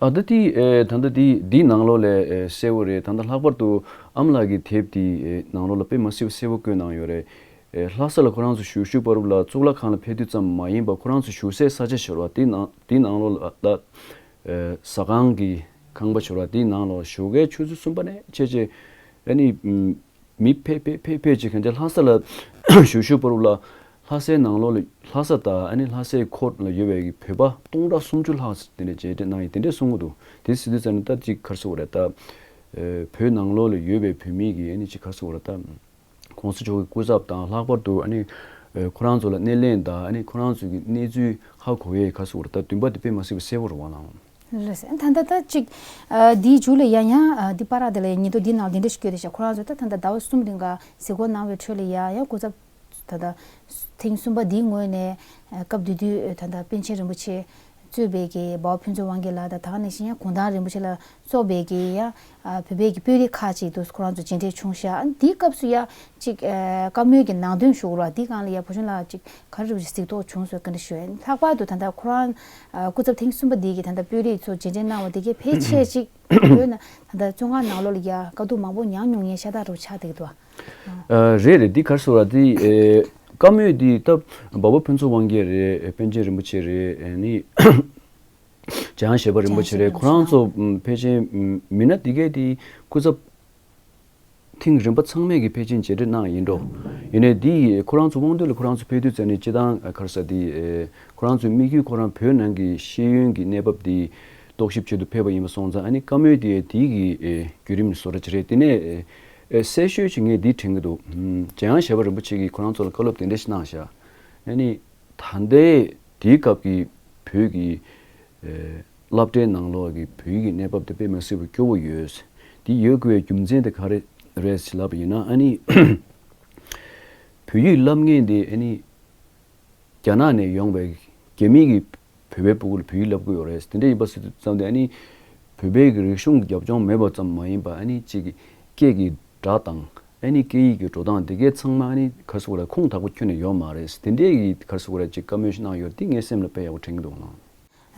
ཨ་ད་དེ་ཨེ་ད་ལྟ་དེ་འདིའི་ནང་ལོགས་ལ་ཨེ་གསལ་བོ་རེད། ད་ལྟ་ལྷག་པར་དུ་ཨ་མ་ལགས་ཀྱི་དེབ་དེའི་ཨེ་ནང་ལོགས་ལ་དཔེ་མ་སྲིད་པ་གསལ་བོ་བཀོད་གནང་ཡོད་རེད། ཨེ་ལྷ་ས་ལ་ཁོ་རང་ཚོ་བཞུགས་བཞུགས་བར་དུ་ལ་གཙུག་ལག་ཁང་ལ་ཕེབས་དུས་ཙམ་མ་ཡིན་པར་ཁོ་རང་ཚོ་བཞུགས་སའི་ས་ཆ་ཞིག་ཡོད་རེད་བ། དེའི་ནང་དེའི་ནང་ལོགས་ལ་ད་ཨེ་ཟ་ཁང་གི་ཁང་པ་ཞིག་ཡོད་རེད་བ། དེའི་ནང་ལོགས་བཞུགས་མཁན་ཆུ་ཚོད་གསུམ་པ་ནས་བྱས་བྱས་ཨ་ནི་ཨམ་མི་ཕེབས་ཕེབས་ཕེབས་ཕེབས་ཅིག་གང་ཅི་ལྷ་ས་ལ་བཞུགས་བཞུགས་བར་དུ་ལ་ལྷ་སའི་ནང་ལོགས་ལ་ལྷ་ས་དང་ཨ་ནི་ལྷ་སའི་ཁོར་ལ་ཡོད་པའི་བོད་པ་སྟོང་ཕྲག་སུམ་ཅུ་ལྷག་དེ་འདྲ་མཇལ་འཕྲད་གནང་ཡོད་དེ་འདྲ་གསུང་གི་འདུག་དེ་ཟེར་དུས་ཙམ་ནས་ད་ཅིག་ག་རེ་ཟེར་དགོས་རེད། ད་ཨེ་བོད་ནང་ལོགས་ལ་ཡོད་པའི་བོད་མི་གིས་ཨ་ནི་ཅིག་ག་རེ་ཟེར་དགོས་རེད། ད་གོང་ས་མཆོག་གི་སྐུ་ཚབ་དང་ལྷག་པར་དུ་ཨ་ནི་ཨེ་ཁོ་རང་ཚོ་ལ་སྣེ་ལེན་དང་ཨ་ནི་ཁོ་རང་ཚོ་གི་གནས་ཚུལ་ཧ་གོ་ཡས་ག་རེ་ཟེར་དགོས་རེད། ད་འདུན་པ་དེ་དཔེ་མ་སྲིད་པ་གསལ་པོ་རེད་བ་ལགས། རེད་ཟེར། ད་ལྟ་ད་ཅིག་ཨ་འདིའི་མཇུག་ལ་ཡང་ཡང་ཨ་འདི་པར་དེ་ལ་ཡང་ཉིན་ཐོ་འདིའི་ནང་ལ་འདི་འདྲ་ཞིག་བཀོད་དེ་བཞག་ཁོ་རང་ཚོས་ད་ད་ལྟ་ཟླ་བ་གསུམ་རིང་ག་གཟིགས་སྐོར་གནང་བའི་ཁྲོད་ལ་ཡང་ཡང་སྐུ་ཚབ་ད་ལྟ་ཐེངས་གསུམ་པ་འདིའི་ངོས་ནས་ཨ་སྐབས་དེ་དུས་ད་ལྟ་པཎ་ཆེན་རིན་པོ་ཆེ་གཙོས་པའི་གི་འབའ་བ་ཕུན་ཚོགས་དབང་རྒྱལ་ལགས་དང་ད་ག་ནང་བཞིན་ཡང་གུང་ཐང་རིན་པོ་ཆེ་ལ་སོགས་པའི་གི་ཡང་ཨ་བོད་པའི་གི་དཔོན་རིགས་ཁག་ཅིག་ཏུ་ཁོ་རང་ཚོ་མཇལ་འཕྲད་བྱུང་ཤག་ཨ་འདིའི་སྐབས་སུ་ཡང་ཅིག་ཨ་བཀའ་མོལ་གྱི་ནང་དོན་ཞུ་དགོས་རེད་བ། འདི་སྒང་ལ་ཡང་བུ་ཆུང་ལགས་ཅིག་ག་རེ་རེ་བཞིན་གཟིགས་རྟོག་བྱུང་སོང་ག་འདྲ་ཞུ་ཡ། ལྷག་པར་དུ་ད་ལྟ་ཁོ་རང་ཨ་སྐུ་ཚབ་ཐེངས་གསུམ་པ་འདི་གི་ད་ལྟ་དཔོན་རིགས་ཚོ་མཇལ་འཕྲད་གནང་བ་འདི་གའི་ཕལ་ཆེར་ཅིག་བོད་ནང་ད་ལྟ་བཙོན་ཁང་ནང་ལོགས་ལ་ཡ་དཀའ་སྡུག་མང་པོ་མྱངས་མྱོང་མཁན་ཤ་སྟག་རུ་ཆགས་བསྡད་ཀྱི་འདུག་བ། ཨ་རེད་རེད། འདི་ག་རེ་ཟེར་བ་འདི་ཨེ་བཀའ་མོལ་འདི་ད་འབའ་བ་ཕུན་ཚོགས་དབང་རྒྱལ་རེད། པཎ་ཆེན་རིན་པོ་ཆེ་རེད། ཨེ་ནི་འཇམ་དབྱངས་བཞད་པ་རིན་པོ་ཆེ་རེད། ཁོ་རང་ཚོ་ཕལ་ཆེར་མི་སྣ་འདི་གས་དེ་སྐུ་ཚབ་ཐེངས་རིམ་པ་ཚང་མས་ཀྱི་ཕལ་ཆེར་མཇལ་འཕྲད་གནང་ཡིན་འགྲོ། ཡིན་ནའི་འདི་ཁོ་རང་ཚོ་དབང་འདུས་ལ་ཁོ་རང་ཚོ་ཕེབས་དུས་ཙམ་ནས་སྤྱི་བཏང་ག་རེ་ཟེར་འདི་ཁོ་རང་ཚོའི་དམིགས་ཡུལ་ཁོ་རང་བོད་ནང་གི་ཤེས་ཡོན་གྱི་གནས་བབ་འདི་རྟོག་ཞིབ་ཆེད་དུ་ཕེབས་པ་ཡིན་པ་སོང་ཙང་ཨ་ནི་བཀའ་མོལ་འདི་འདི་གི་བརྒྱུད་རིམ་བཟོ་འདྲ་ཅིག་རེད། དེ་ནས་གསལ་ཤོས་ཅིག་ངས་འདི་དྲན་གྱི་འདུག་འཇམ་དབྱངས་བཞད་པ་རིན་པོ་ཆེ་གིས་ཁོ་རང་ཚོ་ལ་བཀའ་སློབ་དེ་འདྲ་ཞིག་གནང་བཞག་ཨ་ནི་ད་ལྟའི་དེའི་སྐབས་ཀྱི་བོད་ཀྱི་ཨེ་སློབ་གྲྭའི་ནང་ལོགས་ཀྱི་བོད་ཡིག་གི་གནས་བབ་དེ་དཔེ་མ་སྲིད་པ་སྐྱོ་བོ་ཡོད། དེ་ཡོད་དགོས་པའི་རྒྱུ་མཚན་དེ་ག་རེ་རེད་ཟེར་ལབ་པ་ཡིན་ན་ཨ་ནི་བོད་ཡིག་སློབ་མཁན་དེ་ཨ་ནི་རྒྱ་ནག་ནས་ཡོང་བའི་རྒྱ་མི་གིས་བོད་པའི་སྤུ་གུ་ལ་བོད་ཡིག་སློབ་ཀྱི་ཡོད་རེད། དེ་འདྲ་ཡིན་པ་སོང་ཙང་དེ་ཨ་ནི་བོད་པའི་གི་རིག་གཞུང་གི་རྒྱབ་ལྗོངས་མེད་པ་ཙམ་མ་ཡིན་པ་ཨ་ནི་གཅིག་གི་སྐད་ཀྱི་སྒྲ་དང་ཨ་ནི་སྐད་ཡིག་གི་འགྲོ་སྟངས་དེ་གའི་ཚང་མ་ཨ་ནི་ག་རེ་ཟེར་དགོས་རེད། ཁུངས་དག་པོ་ཁྱོན་ནས་ཡོད་མ་རེད། དེ་འདྲའི་གི་ག་རེ་ཟེར་དགོས་རེད། ཅིག་བཀའ་མོལ་ཞིག་གནང་ཡོད་རེད། དེ་ངའི་སེམས་ལ་དཔེ་ཡག་པོ་དྲན་གྱི་འདུག་ལགས།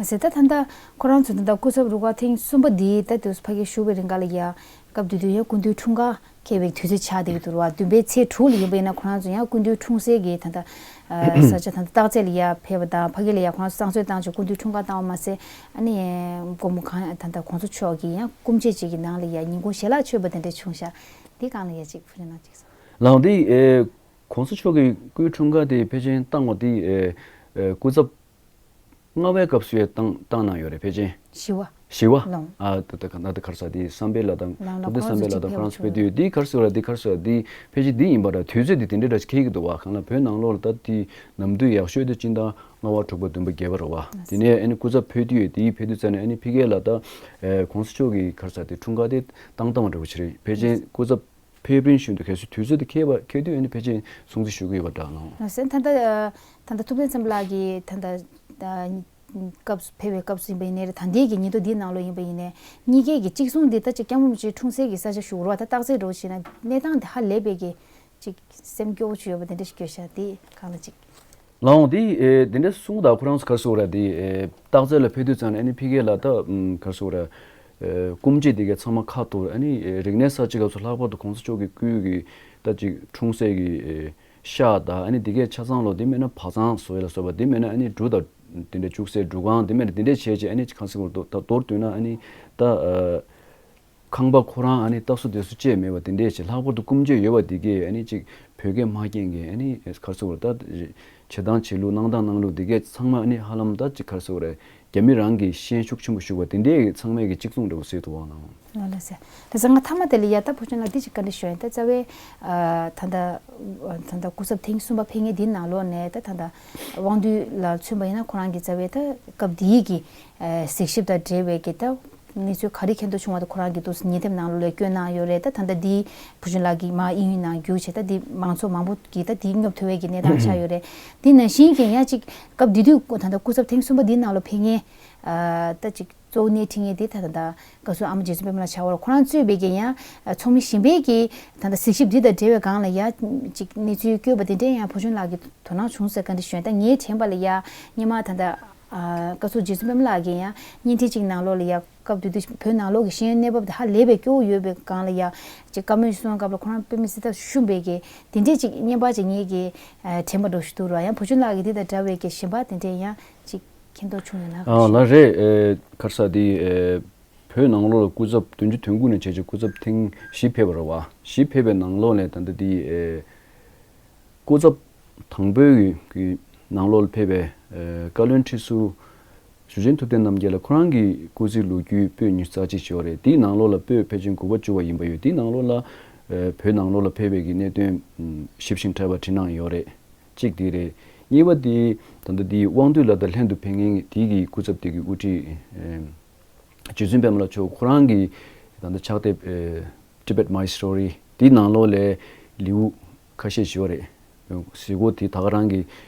ཟེར་ད་ད་ལྟ་ཁོ་རང་ཚོ་ད་ལྟ་སྐུ་ཚབ་རུ་ཁག་ཐེངས་གསུམ་པ་འདི་ད་དུས་ཕ་གིར་བཞུགས་པའི་རིང་ག་ལ་ཡ་སྐབས་དེ་དུས་ཡ་སྐུ་མདུན་འཁྲུངས་སྐར་ འཁེལ་བའི་དུས་ཚོད་ཆགས་བསྡད་ཀྱི་འདུག་ར། བདུན་པའི་ཚེས་དྲུག་ལ་ཡིན་པ་ཡིན་ན་ཁོ་རང་ཚོ་ཡང་སྐུ་མདུན་འཁྲུངས་སའི་གི་ད་ལྟ་ས་ཆ་ད་ལྟ་སྟག་རྩེ་ལ་ཡར་ཕེབས་པ་དང་ཕ་གི་ལ་ཡར་ཁོ་རང་ཚོ་གཙང་བཅོས་བཏང་བྱས་སྐུ་མདུན་འཁྲུངས་སྐར་བཏང་བ་མ་ཟད། ཨ་ནི་སྒོར་མོ་གང་ད་ལྟ་གོང་ས་མཆོག་གི་ཡང་སྐུ་མཆེད་ཅིག་གི་ནང་ལ་ཡར་ཉིན་གུང་ཞལ་ལག་མཆོད་པ་དེ་འདྲ་བྱུང་ཤག། འདི་སྒང་ལ་ཡར་ཅིག་ཕུ་ནན་གནང་ཅིག་སོང་། ལགས་འདི་ཨེ། གོང་ས་མཆོག་གི་སྐུའི་འཁྲུངས་སྐར་དེ་ཕལ་ཆེར་བཏང་བ་དེ་ཨེ་ཨེ་སྐུ་ཚབ་ལྔ་པའི་སྐབས་སུ་ཡང་བཏང་བཏང་གནང་ཡོད་རེད་ཕལ་ཆེར། བཞི་བ། བཞི་བ། ལོང་། ཨ་ད་ད་ག་ད་ད་ག་རེ་ཟེར་དེ་བསམ་འཕེལ་ལགས་དང་ལོང་ལོང་ཐུབ་བསྟན་བསམ་འཕེལ་ལགས་དང་ཁོ་རང་ཚོ་ཕེབས་དུས་དེ་ག་རེ་ཟེར་ར་དེ་ག་རེ་ཟེར་ར་དེ་ཕལ་ཆེར་དེ་ཡིན་པ་འདྲ། དུས་ཚོད་དེ་དེ་འདྲ་འདྲ་ཞིག་འཁེལ་གྱི་འདུག་བ། གང་ལ་བོད་ནང་ལོགས་ལ་ད་དེ་ནམ་དུས་ཡག་ཤོས་དེ་སྤྱི་ཟླ་ལྔ་པ་དྲུག་པ་བདུན་པ་བརྒྱད་པ་རེད་བ། དེ་ནས་ཨ་ནི་སྐུ་ཚབ་ཕེབས་དུས་དེ་ཕེབས་དུས་ཙམ་ནས་ཨ་ནི་ཕ་གི་ལ་ད་ཨེ་གོང་ས་མཆོག་གི་ག་རེ་ཟེར་དེ་འཁྲུངས་སྐར་དེ་བཏང་བཏང་བ་འདྲ་བོ་ཞིག་རེད། ཕལ་ཆེར་སྐུ་ཚབ་ཕེབས་རིང་ཤོས་དུ་གལ་སྲིད་དུས་ཚོད་དེ་འཁེལ་བ་འཁེལ་དུས་ཨ་ནི་ཕལ་ཆེར་སྲུང་བརྩི་ཞུ་གི་ཡོད་པ་འདྲ་ལགས། ལགས་སོ། ད་ལྟ་ད་ལྟ་ཐུབ་བསྟན་བསམ་འཕེལ་ལགས་ཀྱིས་ད་ལྟ་སྐབས་སུ་ཕེབས་པའི་སྐབས་སུ་ཡིན་པ་ཡིན་ནའི་རེད། ད་ལྟའི་གི་ཉིན་ཐོ་འདིའི་ནང་ལོགས་ཡིན་པ་ཡིན་ནའི་གཉིས་ཀའི་གི་གཅིག་མཚུངས་འདི་ད་ཅིག་སྐྱབས་མགོན་རིན་པོ་ཆེ་འཁྲུངས་སའི་གི་ས་ཆ་ཞུ་རོགས། ད་སྟག་རྩེ་འགྲོ་བྱས་ན་གནས་སྟངས་དེ་ཧ་ལས་པའི་གི་ཅིག་སེམས་སྐྱོ་བོ་ཅིག་ཡོད་པ་དེ་འདྲ་ཞིག་སྐྱོ་ཤག། དེ་གང་ལ་ཅིག། ལགས་འོང་། དེ་ཨེ་དེ་འདྲ་གསུང་དང་ཁོ་རང་ཚོ་ག་རེ་ཟེར་ར་དེ་ཨེ་སྟག་རྩེ་ལ་ཕེབས་དུས་ཙང་ནས་ཨ་ནི་ཕ་གི་ལ་ད་ཨམ་ག་རེ་ཟེར་ར་ཨེ་སྐུ་མཆེད་དེ་གའི་ཚང་མ་ཁ་ཐོར། ཨ་ནི་ཨེ་རིག་གནས་གསར་བརྗེ་སྐབས་སུ་ལྷག་པར་དུ་གོང་ས་མཆོག་གི་སྐུའི་གི་ད་ཅིག་འཁྲུངས་སའི་གི་ཨེ་ཤག་དང་ཨ་ནི་དེ་གའི་ཆ་ཚང་ལོ་དེ་མེད་ན་བག་ཚང་བཟོ་ཡ་ལ་སོགས་པ། དེ་མེད་ན་ཨ་ནི་འབྲུ་དང་དེ་འདྲ་བཅུག་སའི་འབྲུ་ཁང་དེ་མེད་ན་དེ་འདྲ་བྱས་བྱས་ཨ་ནི་གང་ཟེར་དགོས་རེད། ད་མདོར་བསྡུས་ན་ཨ་ནི་ད་ཨ། ཁང་པ་ཁོ་རང་ཨ་ནི་སྟག་སོ་དེ་སུ་བཅས་མེད་པ་དེ་འདྲས་ཞིག། ལྷག་པར་དུ་སྐུ་མཆེད་ཡོད་པ་དེ་གས་ཨ་ནི་ཅིག་བོད་སྐད་མ་སྐྱེན་གི་ཨ་ནི་ག་རེ་ཟེར་དགོས་རེད། ད་བྱེད་སྟངས་བྱེད་ལུགས་གནང་སྟངས་གནང་ལུགས་དེ་གས་ཚང་མ་ཨ་ནི་ཧ་ལམ་ད་ཅིག་ག་རེ་ཟེར་དགོས་རེད། རྒྱ་མི་རང་གི་ཤན་ཤུགས་ཆེན་པོ་ཞུགས་པ་དེ་འདྲས་ཀྱི་ཚང་མས་ཀྱི་གཅིག་མཚུངས་འདྲ་བོ་ཟེར་ཐུབ་པ་གནང་། ལགས་སོ། ད་ས་ང་མཐའ་མ་དེ་ལ་ཡ་ད་བུ་ཆུང་ལགས་འདི་ཅིག་བཀའ་འདྲི་ཞུ་ཡིན། ད་རྩ་བའི་ད་ལྟ་ད་ལྟ་སྐུ་ཚབ་ཐེངས་གསུམ་པ་ཕེབས་མཁན་འདིའི་ནང་ལོགས་ནས་ད་ད་ལྟ་དབང་འདུས་ལ་མཚོན་པ་ཡིན་ན་ཁོ་རང་གི་རྩ་བའི་ད་སྐབས་འདིའི་གི་གཟིགས་ཞིབ་དང་འབྲེལ་བའི་གི་ད། གནས་ཚུལ་ག་རེ་མཁྱེན་རྟོགས་བྱུང་བ་དང་ཁོ་རང་གིས་འདུག་སེ་ཉིན་དེབ་ནང་ལོགས་ལ་བཀོད་གནང་ཡོད་རེད། ད་ད་ལྟ་འདི་བུ་ཆུང་ལགས་ཀྱིས་མར་དབྱིན་ཡིག་ནང་བསྒྱུར་བྱས་ད་འདི་མང་ཚོགས་མང་པོ་གིས་ད་འདི་སྙོབ་ཐུབ་པའི་གི་གནས་སྟངས་ཆགས་ཡོད་རེད། དེ་ནང་བཞིན་གྱི་ཡང་ཅིག་སྐབས་དེ་དུས་ད་ལྟ་སྐུ་ཚབ་ཐེངས་གསུམ་པ་འདིའི་ནང་ལོགས་ཕེབས་མཁན་ད་ཅིག་གཙོ་བོ་སྣེ་ཁྲིད་མཁན་དེ་ད་ད་ད་བཀའ་ཟུར་ཨ་མ་རྗེ་བཙུན་པད་མ་ལགས་ཆགས་པ་རེད། ཁོ་རང་གཙོས་པའི་གི་ཡང་ཚོགས་མི་གཞན་པའི་གི་ད་ལྟ་གཟིགས་ཞིབ་འདི་དང་འབྲེལ་བའི་སྒང་ལ་ཡང་ཅིག་གནས་ཚུལ་བཀོད་པ་དེ་འདྲས་ཡང་བུ་ཆུང་ལགས་ཀྱིས་དོ་སྣང་བྱུང་ཟེར་བཀའ་འདྲི་ཞུ་ཡིན། ད་ངའི་དྲན་པ་ལ་ཡང་སྔོན་མ་ད་ལྟ། ཨ་བཀའ་ཟུར་རྗེ་བཙུན་པད་མ་ལགས་ཀྱིས་ཡང་བརྙན་འཕྲིན་གཅིག་ནང་ལོགས་ལ་ཡ་སྐབས་དེ་དུས་བོད་ནང་ལོགས་ཀྱི་ཤེས་ཡོན་གནས་བབ་དེ་ཧ་ལས་པའི་སྐྱོ་བོ་ཡོད་པའི་སྒང་ལ་ཡ་ཅིག་བཀའ་མོལ་གསུང་སྐབས་ལ་ཁོ་རང་དཔེ་མི་སྲིད་ད་ཤུམ་པའི་གི་དེ་འདྲས་ཅིག་བརྙན་པར་ཅིག་ངེད་ཀྱི་ཨ་དྲན་པ་འདྲ་ཞིག་འདུག་ར། ཡང་བུ་ཆུང་ལགས་ཀྱིས་དེ་དང་འདྲ་བའི་གི་གཞན་པ་དེ་འདྲས་ཡང་ཅིག་མཁྱེན་རྟོགས་བྱུང་ཡོད་ན། ཨ་ལགས་རེད། ཨེ་ག་རེ་ཟེར་དེ་ཨེ་བོད་ནང་ལོགས་ལ་སྐུ་ཚབ་བདུན་ཅུ་དོན་དགུ་ནས་བྱས་རྗེས་སྐུ་ཚབ་ཐེངས་བཞི་ཕེབས་པ་རེད་བ། བཞི་ཕེབས་པའི་ནང་ལོགས་ནས་ད་ལྟ་དེ་ཨེ། སྐུ་ཚབ་དང་པོའི་གི་གི་ནང་ལོགས་ལ་ཕེབས་པའི་ཨ་བཀའ་བློན་ཁྲི་ཟུར་ཞུ་ཆེན་ཐུབ་བསྟན་རྣམ་རྒྱལ་ལགས་ཁོ་རང་གི་སྐུ་ཚེའི་ལོ་རྒྱུས་པོད་ཉི་ཤུ་རྩ་གཅིག་ཅིག་ཡོད་རེད། དེའི་ནང་ལོགས་ལ་པོད་ཕལ་ཆེར་དགུ་པ་བཅུ་པ་ཡིན་པ་ཡོད། དེའི་ནང་ལོགས་ལ་ཨ་བོད་ནང་ལོགས་ལ་ཕེབས་པའི་གི་གནད་དོན་ཨམ་ཞིབ་ཅིང་ཕྲ་བ་བྲིས་གནང་ཡོད་རེད། གཅིག་དེ་རེད། གཉིས་པ་དེ་ད་ལྟ་དེའི་དབང་འདུས་ལགས་དང་ལྷན་དུ་ཕེབས་མཁན་དེའི་གི་སྐུ་ཚབ་དེ་གི་དབུ་ཁྲིད་ཨམ་རྗེ་བཙུན་པད་མ་ལགས་མཆོག་ཁོ་རང་གི་ད་ལྟ་ཕྱག་དེབ་ཨེ་Tibet My Story དེའི་ནང་ལོགས་ལས་ལེའུ་ཁ་ཤས་ཤིག་ཡོད་རེད། གཟིགས་སྐོར་དེ་ད་ག་རང་གི་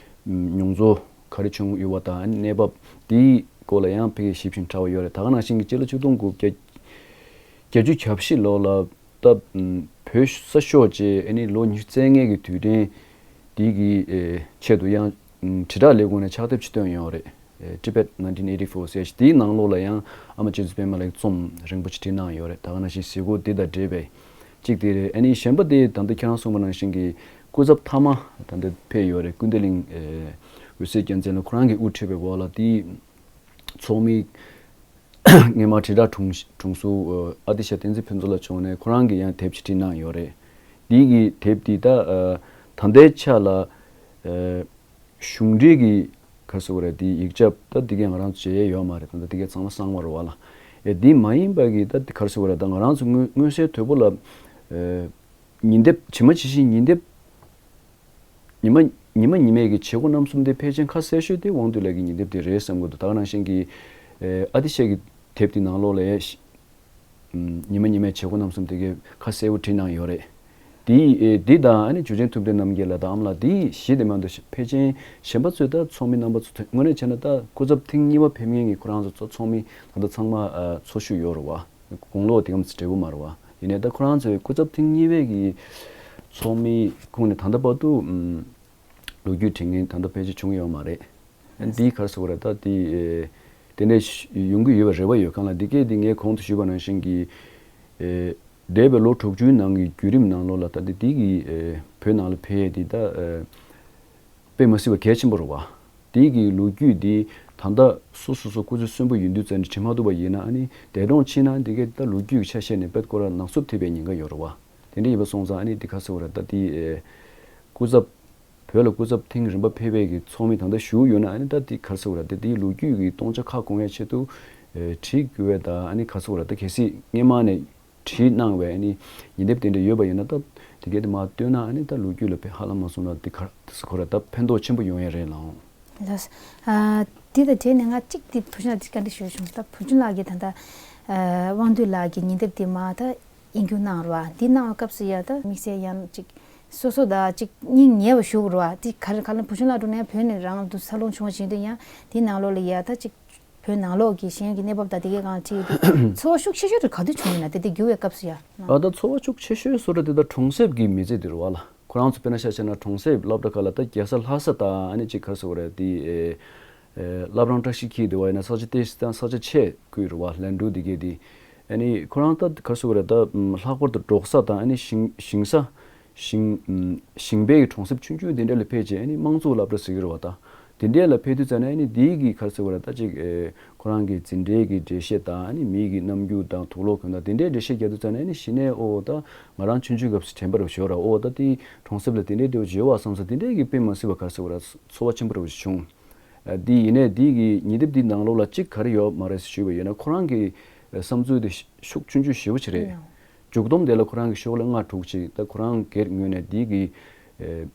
མྱོང་ཚོར་ག་རེ་བྱུང་ཡོད་པ་དང་གནས་བབ་དེའི་སྐོར་ལ་ཡང་ཕ་གིར་ཞིབ་ཅིང་ཕྲ་བ་ཡོད་རེད། ད་ག་ནང་བཞིན་གྱི་སྤྱི་ལོ་ཆིག་སྟོང་དགུ་བརྒྱ་བརྒྱད་ཅུ་གྱ་བཞི་ལོ་ལ་ད་བོད་ས་ཤོར་རྗེས་ཨ་ནི་ལོ་ཉི་ཤུ་རྩ་ལྔའི་གི་དུས་དྲན་དེ་གི་ཨེ་ཆེད་དུ་ཡང་དྲིལ་བསྒྲགས་ལས་ཁུངས་ནས་ཕྱག་དེབ་ཅིག་བཏོན་ཡོད་རེད། ཨེ་Tibet nineteen eighty-four ཟེར་ཞིག་དེའི་ནང་ལོགས་ལ་ཡང་ཨ་མ་རྗེ་བཙུན་པད་མ་ལགས་ཀྱི་རྩོམ་རིང་པོ་ཅིག་བྲིས་གནང་ཡོད་རེད། ད་ག་ནང་བཞིན་གཟིགས་སྐོར་དེ་དང་འབྲེལ་བའི་གཅིག་དེ་རེད། ཨ་ནི་གཞན་པ་དེ་ད་ལྟ་ཁྱེད་རང་གསུངས་པ་ནང་བཞིན་གྱི་སྐུ་ཚབ་མཐའ་མ་ད་ལྟ་ཕེབས་ཡོད་རེད། ཀུན་བདེ་གླིང་ཨེ་འོད་ཟེར་རྒྱལ་མཚན་ལགས་ཁོ་རང་གི་དབུ་ཁྲིད་པའི་འོག་ལ་དེའི་ཚོགས་མི་སྔོན་མ་དྲིལ་བསྒྲགས་དྲུང་དྲུང་ཟུར་ཨ་ཏི་ཤ་བསྟན་འཛིན་ཕུན་ཚོགས་ལགས་མཆོག་ནས་ཁོ་རང་གིས་ཡང་དེབ་ཅིག་བྲིས་གནང་ཡོད་རེད། འདི་གི་དེབ་འདི་ད་ཨ་ད་ལྟའི་ཆ་ལ་ཨ་གཞུང་འབྲེལ་གྱི་ག་རེ་ཟེར་དགོས་རེད། འདི་ཡིག་ཆ་ད་འདི་གས་ང་རང་ཚོ་མཇལ་ཡས་ཡོད་མ་རེད། ད་ལྟ་འདི་གས་ཚང་མ་གསང་བ་རེད་བ་ལ། ཨེ་འདི་མ་ཡིན་པ་གི་ད་འདི་ག་རེ་ཟེར་དགོས་རེད། ད་ང་རང་ཚོ་མངོན་མངོན་གསལ་དོད་པོ་ལ་ཨ་ཉིན་དེབ་ཇི་མ་ཇི་བཞིན་ཉིན་དེབ་ཉི་མ་ཉི་མ་ཉི་མའི་གི་བྱེད་སྒོ་རྣམ་གསུམ་དེ་ཕལ་ཆེར་ཁ་གསལ་ཤོས་དེ་དབང་འདུས་ལགས་ཀྱི་ཉིན་དེབ་དེ་རེད་བསམ་གྱི་འདུག་ད་ག་ནང་བཞིན་གྱི་ཨ་ཏི་ཤ་གི་དེབ་དེ་ནང་ལོགས་ལ་ཉི་མ་ཉི་མའི་བྱེད་སྒོ་རྣམ་གསུམ་དེ་གའི་ཁ་གསལ་པོ་བྲིས་གནང་ཡོད་རེད། དེ་དེ་དང་ཨ་ནི་ཇུ་ཆེན་ཐུབ་བསྟན་རྣམ་རྒྱལ་ལགས་དང་ཨ་མ་ལགས་དེ་བཞི་དེ་མ་གཏོགས་ཕལ་ཆེར་གཞན་པ་ཚོས་ད་ཚོགས་མི་རྣམ་པ་ཚོ་དངོས་གནས་བྱས་ན་ད་སྐུ་ཚབ་ཐེངས་གཉིས་པ་ཕེབས་མཁན་གྱི་ཁོ་རང་ཚོ་ཚོགས་མི་ད་ལྟ་ཚང་མ་ཚོར་ཤུགས་ཡོད་རེད་བ། དགུང་ལོ་དེ་གམ་ཙམ་འབྲས་བུ་མ་རེད་བ། ཡིན་ནའི་ད་ཁོ་རང་ཚོའི་སྐུ་ཚབ་ཐེངས་གཉིས་པའི་གི་ཚོགས་མི་ཁོངས་ནས་ད་ལྟ་བར་དུ་ཨམ་ལོ་རྒྱུས་འབྲི་མཁན་ད་ལྟ་ཕལ་ཆེར་བྱུང་ཡོད་མ་རེད། ཨ་འདིའི་ག་རེ་ཟེར་དགོས་རེད། ད་འདི་ཨེ་དེ་འདྲ་ཡོང་གི་ཡོད་པའི་རེ་བ་ཡོད་གང་ལ། འདི་སྐད་འདི་ངས་གོང་དུ་ཞུས་པ་ནང་བཞིན་གྱི་ཨེ་ འདས་པའི་ལོ་དྲུག་ཅུའི་ནང་གི་བརྒྱུད་རིམ་ནང་ལོགས་ལ་ད་ལྟ་འདི་གི་ཨེ་བོད་ནང་ལ་ཕེབས་ཡས་འདི་ད་ཨེ་དཔེ་མ་སྲིད་པ་གལ་ཆེན་པོ་རེད་བ། འདི་གི་ལོ་རྒྱུས་འདི་ད་ལྟ་སོ་སོ་སོ་སྐུ་ཚེ་གསོན་པོ་ཡིན་དུས་ཙམ་ནས་བྲིས་མ་ཐུབ་པ་ཡིན་ན། ཨ་ནི་འདས་གྲོངས་ཕྱིན་ན་འདི་གའི་ད་ལོ་རྒྱུས་ཀྱི་ཆ་བཞག་ནས་དཔེ་ཁོ་རང་ནག་འཚུབ་ཐེབས་པའི་ཉེན་ཁ་ཡོད་རེད་བ། དེ་འདྲ་ཡིན་པ་སོང་ཙང་ཨ་ནི་འདི་ག་ཟེར་བ་རེད། ད་འདི་ཨེ་སྐུ་ཚབ་བོད་ལ་སྐུ་ཚབ་ཐེངས་རིམ་པ་ཕེབས་པའི་གི་ཚོགས་མི་ད་ལྟ་བཞུགས་ཡོད་ན། ཨ་ནི་ད་འདི་ག་ཟེར་བ་རེད། ད་འདིའི་ལོ་རྒྱུས་ཀྱི་སྟོང་ཆ་ཁ་སྐོང་ཡ་ཆེད་དུ་ཨེ་བྲིས་དགོས་པའི་ད་ཨ་ནི་ག་ཟེར་བ་རེད། ད་གལ་སྲིད་སྔས་མ་ནས་བྲིས་གནང་བའི་ཨ་ནི་ཉིན་དེབ་དེ་འདྲ་ཡོད་པ་ཡིན་ན། ད་དེ་གའི་དེ་མར་བཏོན་ན་ཨ་ནི་ད་ལོ་རྒྱུས་ལ་དཔེ་ཧ་ལམ་མ་སོང་ན་དེ་ག་ཟེར་ཁོ་ར་ད་ཕན་ཐོགས་ཆེན་པོ་ཡོང་ཡ་རེད་ལགས། ལགས། ཨ། དེ་དང་འབྲེལ་ནས་ང་གཅིག་དེ་བུ་ཆུང་ལགས་ཀྱི་བཀའ་འདྲི་ཞུ་བྱུང་། ད་བུ་ཆུང་ལགས་ཀྱིས་ད་ལྟ་ཨ་དབང་འདུས་ལགས་ཀྱི་ཉིན་དེབ་དེ་མར་ད་དབྱིན་སྒྱུར་གནང་ར་བ། འདི་གནང་བའི་སྐབས་སུ་ཡ་ད་དམིགས་བསལ་ཡང་ཅིག་སོ་སོ་ད་ཅིག་སྙིང་ཉེ་བ་ཞུ་དགོས་ར་བ། དེ་ག་རེ་ག་ལ་བུ་ཆུང་ལགས་འགྲོ་ནས་བོད་ནས་རང་དུ་འཚར་ལོངས་བྱུང་བ་བཞིན་དུ་ཡང་དེའི་ནང་ལོགས་ལ་ཡ་ད་ཅིག་བོད་ནང་ལོགས་ཀྱི་ཤེས་ཡོན་གྱི་གནས་བབ་དང་དེ་གའི་སྒང་ལ་འཁྲིལ་ཏེ་ཚོར་བ་ཤུགས་ཆེ་ཤོས་དེ་ག་དུས་བྱུང་ཡིན་ན། དེ་དེ་བསྒྱུར་བའི་སྐབས་སུ་ཡ། ཨ། ད་ཚོར་བ་ཤུགས་ཆེ་ཤོས་བཟོ་འདྲ་དེ་ད་གྲོང་གསེབ་ཀྱི་མི་ཚེ་དེ་རེད་བ་ལགས། ཁོ་རང་ཚོ་དཔེར་ན་ཆ་བཞག་ན་གྲོང་གསེབ་སློབ་གྲྭ་ཁག་ལ་ད་རྒྱལ་ས་ལྷ་ས་དང་ཨ་ནི་ཅིག་ག་རེ་ཟེར་དགོས་རེད། དེ་ཨེ་ཨེ་བླ་བྲང་བཀྲ་ཤིས་འཁྱིལ་འདུག་བ། ཡིན་ན་ས་ཆ་ཏོག་ཙམ་དང་ས་ཆ་ཆེ་ཁུལ་རེད་བ། ལན་གྲུ་དེ་གའི་དེ། ཨ་ནི་ཁོ་རང་ད་ག་རེ་ཟེར་དགོས་རེད། ད་ལྷག་པར་དུ་འབྲོག་ས་དང་ཨ་ནི་ཞིང་ཞིང་ས། ཞིང་ཞིང་པའི་གྲོང་གསེབ་ཆུང་ཆུང་དེ་འདྲ་ལ་ཕེབས་བྱས། ཨ་ནི་དམངས་གཙོ་སློབ་གྲྭ་ཟེར་གྱི་རེད་བ། ད་དེ་འདྲ་ལ་ཕེབས་དུས་ཙམ་ནས་ཨ་ནི་དེའི་གི་ག་རེ་ཟེར་དགོས་རེད། ད་ཅིག་ཨེ་ཁོ་རང་གི་འཛིན་གྲྭའི་གི་འགྲེལ་བཤད་དང་ཨ་ནི་མིའི་གི་རྣམ་འགྱུར་དང་དུག་ལོག་གོན་སྟངས་དེ་འདྲའི་འགྲེལ་བཤད་རྒྱག་དུས་ཙམ་ནས་ཨ་ནི་གཞི་ནས་ཨོ་ད་ང་རང་ཆུང་ཆུང་སྐབས་སུ་དྲན་པ་རེ་ཞོར་ར་ཨོ་ད་དེ་གྲོང་གསེབ་ལ་དེ་འདྲའི་འདྲ་བོ་ཅིག་ཡོད་བ་བསམ་སོང་། དེ་འདྲའི་གི་དཔེ་མ་སྲིད་པ་ག་རེ་ཟེར་དགོས་རེད། ཚོར་བ་ཆེན་པོ་རེ་བྱུང་། ཨ། འདི་ཡིན་ནའི་འདི་གི་ཉིན་དེབ་འདི་ནང་ལོགས་ལ་གཅིག་ག་རེ་ཡོད་མ་རེད་ཞུས་པ་ཡིན་ན། ཁོ་རང་གི་བསམ་ཚུལ་དེ་ཤུགས་ཆུང་ཆུང་ཞེ་པོ་ཅིག་རེད། ཡང་། མཇུག་སྡོམ་དེ་ལ་ཁོ་རང་གི་ཤོག་ལྷེ་ལྔ་དྲུག་ཅིག་ད་ཁོ་རང་སྒེར་ངོས་ནས་འདི་གི་ཨེ་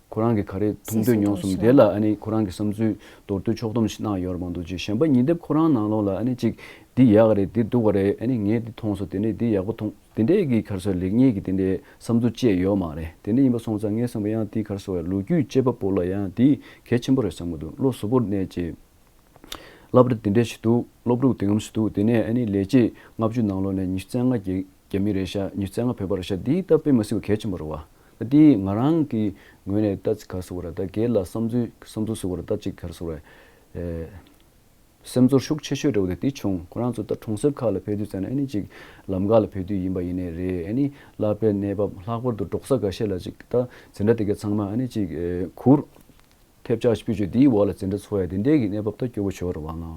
ཁོ་རང་གི་ག་རེ་མཐོང་ཐོས་མྱོང་གསུམ་དེ་ལ་ཨ་ནི་ཁོ་རང་གི་བསམ་ཚུལ་མདོར་བསྡུས་ཕྱོགས་བསྡོམས་ཤིག་གནང་ཡོད་རེད་མ་གཏོགས་ཅིག་གཞན་པ་ཉིན་དེབ་ཁོ་རང་ནང་ལོགས་ལ་ཨ་ནི་ཅིག་འདི་ཡག་ག་རེད། འདི་སྡུག་ག་རེད། ཨ་ནི་ངས་འདི་མཐོང་སོང་། དེ་ནས་འདི་ཡག་པོ་མཐོང་། དེ་འདྲའི་གི་ག་རེ་ཟེར་ལེགས་ཉེས་ཀྱི་དེ་འདྲའི་བསམ་ཚུལ་བཅས་ཡོད་མ་རེད། དེ་འདྲ་ཡིན་པ་སོང་ཙང་ངས་བསམ་པ་ཡང་དེ་ག་རེ་ཟེར་བའི་ལོ་རྒྱུས་དཔྱད་པ་པོ་ལ་ཡང་དེ་གལ་ཆེན་པོ་རེད་བསམ་གྱི་འདུག་བློ་གཟུ་བོར་གནས་བྱས། སློབ་གྲྭ་དེ་འདྲ་ཞིག་འདུག་སློབ་ཕྲུག་དེ་ངམ་ཞིག་འདུག་དེ་ནས་ཨ་ནི་ལས་བྱེད་ལྔ་བཅུ་ནང་ལོགས་ནས་ཉི་ཤུ་རྩ་ལྔ་རྒྱ་རྒྱ་མི་རེད་ཤག་ཉི་ཤུ་རྩ་ལྔ་བོད་པ་རེད་ཤག་འདི་ད་དཔེ་མ་སྲིད་པ་གལ་ཆེན་པོ་རེད་བ། ད་འདི་ང་རང་གི་ངོས་ནས་ད་ཅིག་ག་རེ་ཟེར་དགོས་རེད། ད་སྒེར་ལ་བསམ་ཚུལ་བསམ་ཚུལ་ཟེར་དགོས་རེད། ད་ཅིག་ག་རེ་ཟེར་དགོས་རེད། ཨེ། སེམས་ཚོར་ཤུགས་ཆེ་ཤོས་འདྲ་བོ་དེ་དེ་བྱུང་། ཁོ་རང་ཚོ་ད་གྲོང་གསེབ་ཁག་ལ་ཕེབས་དུས་ཙམ་ནས་ཨ་ནི་ཅིག་ལམ་ཁ་ལ་ཕེབས་དུས་ཡིན་པ་ཡིན་ནའི་རེད། ཨ་ནི་གླ་པའི་གནས་བབ། ལྷག་པར་དུ་འབྲོག་ས་འགའ་ཤས་ལ་ཅིག་ད་འཛིན་གྲྭ་དེ་ག་ཚང་མ་ཨ་ནི་ཅིག་ཨེ་གུར་ཐེབས་ཆག་ཞིག་སྤུས་ཆོས་དེའི་འོག་ལ་འཛིན་གྲྭ་འཚོགས་ཡ་དེ་འདྲའི་གི་གནས་བབ་ད་སྐྱོ་བོ་ཞིག་རེད་བ་ལགས།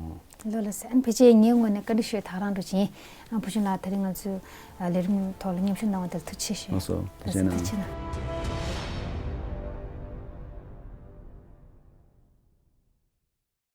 ལགས་ལགས་སེ། ཨ་ནི་ཕལ་ཆེར་ངའི་ངོས་ནས་བཀའ་འདྲི་ཞུ་ཡ་ད་ག་རང་འགྲོ་གི་ཡིན། ཨ། བུ་ཆུང་ལགས་དེ་རིང་ང་ཚོའི་ཨ་ལས་རིམ་ཐོག་ལ་མཉམ་ཞུགས་གནང་བ་དེར་ཐུགས་རྗེ་ཆེ་ཞུ། ལགས་སོ། ཐུགས་རྗེ་གནང་། ཐུགས་རྗེ་གནང་།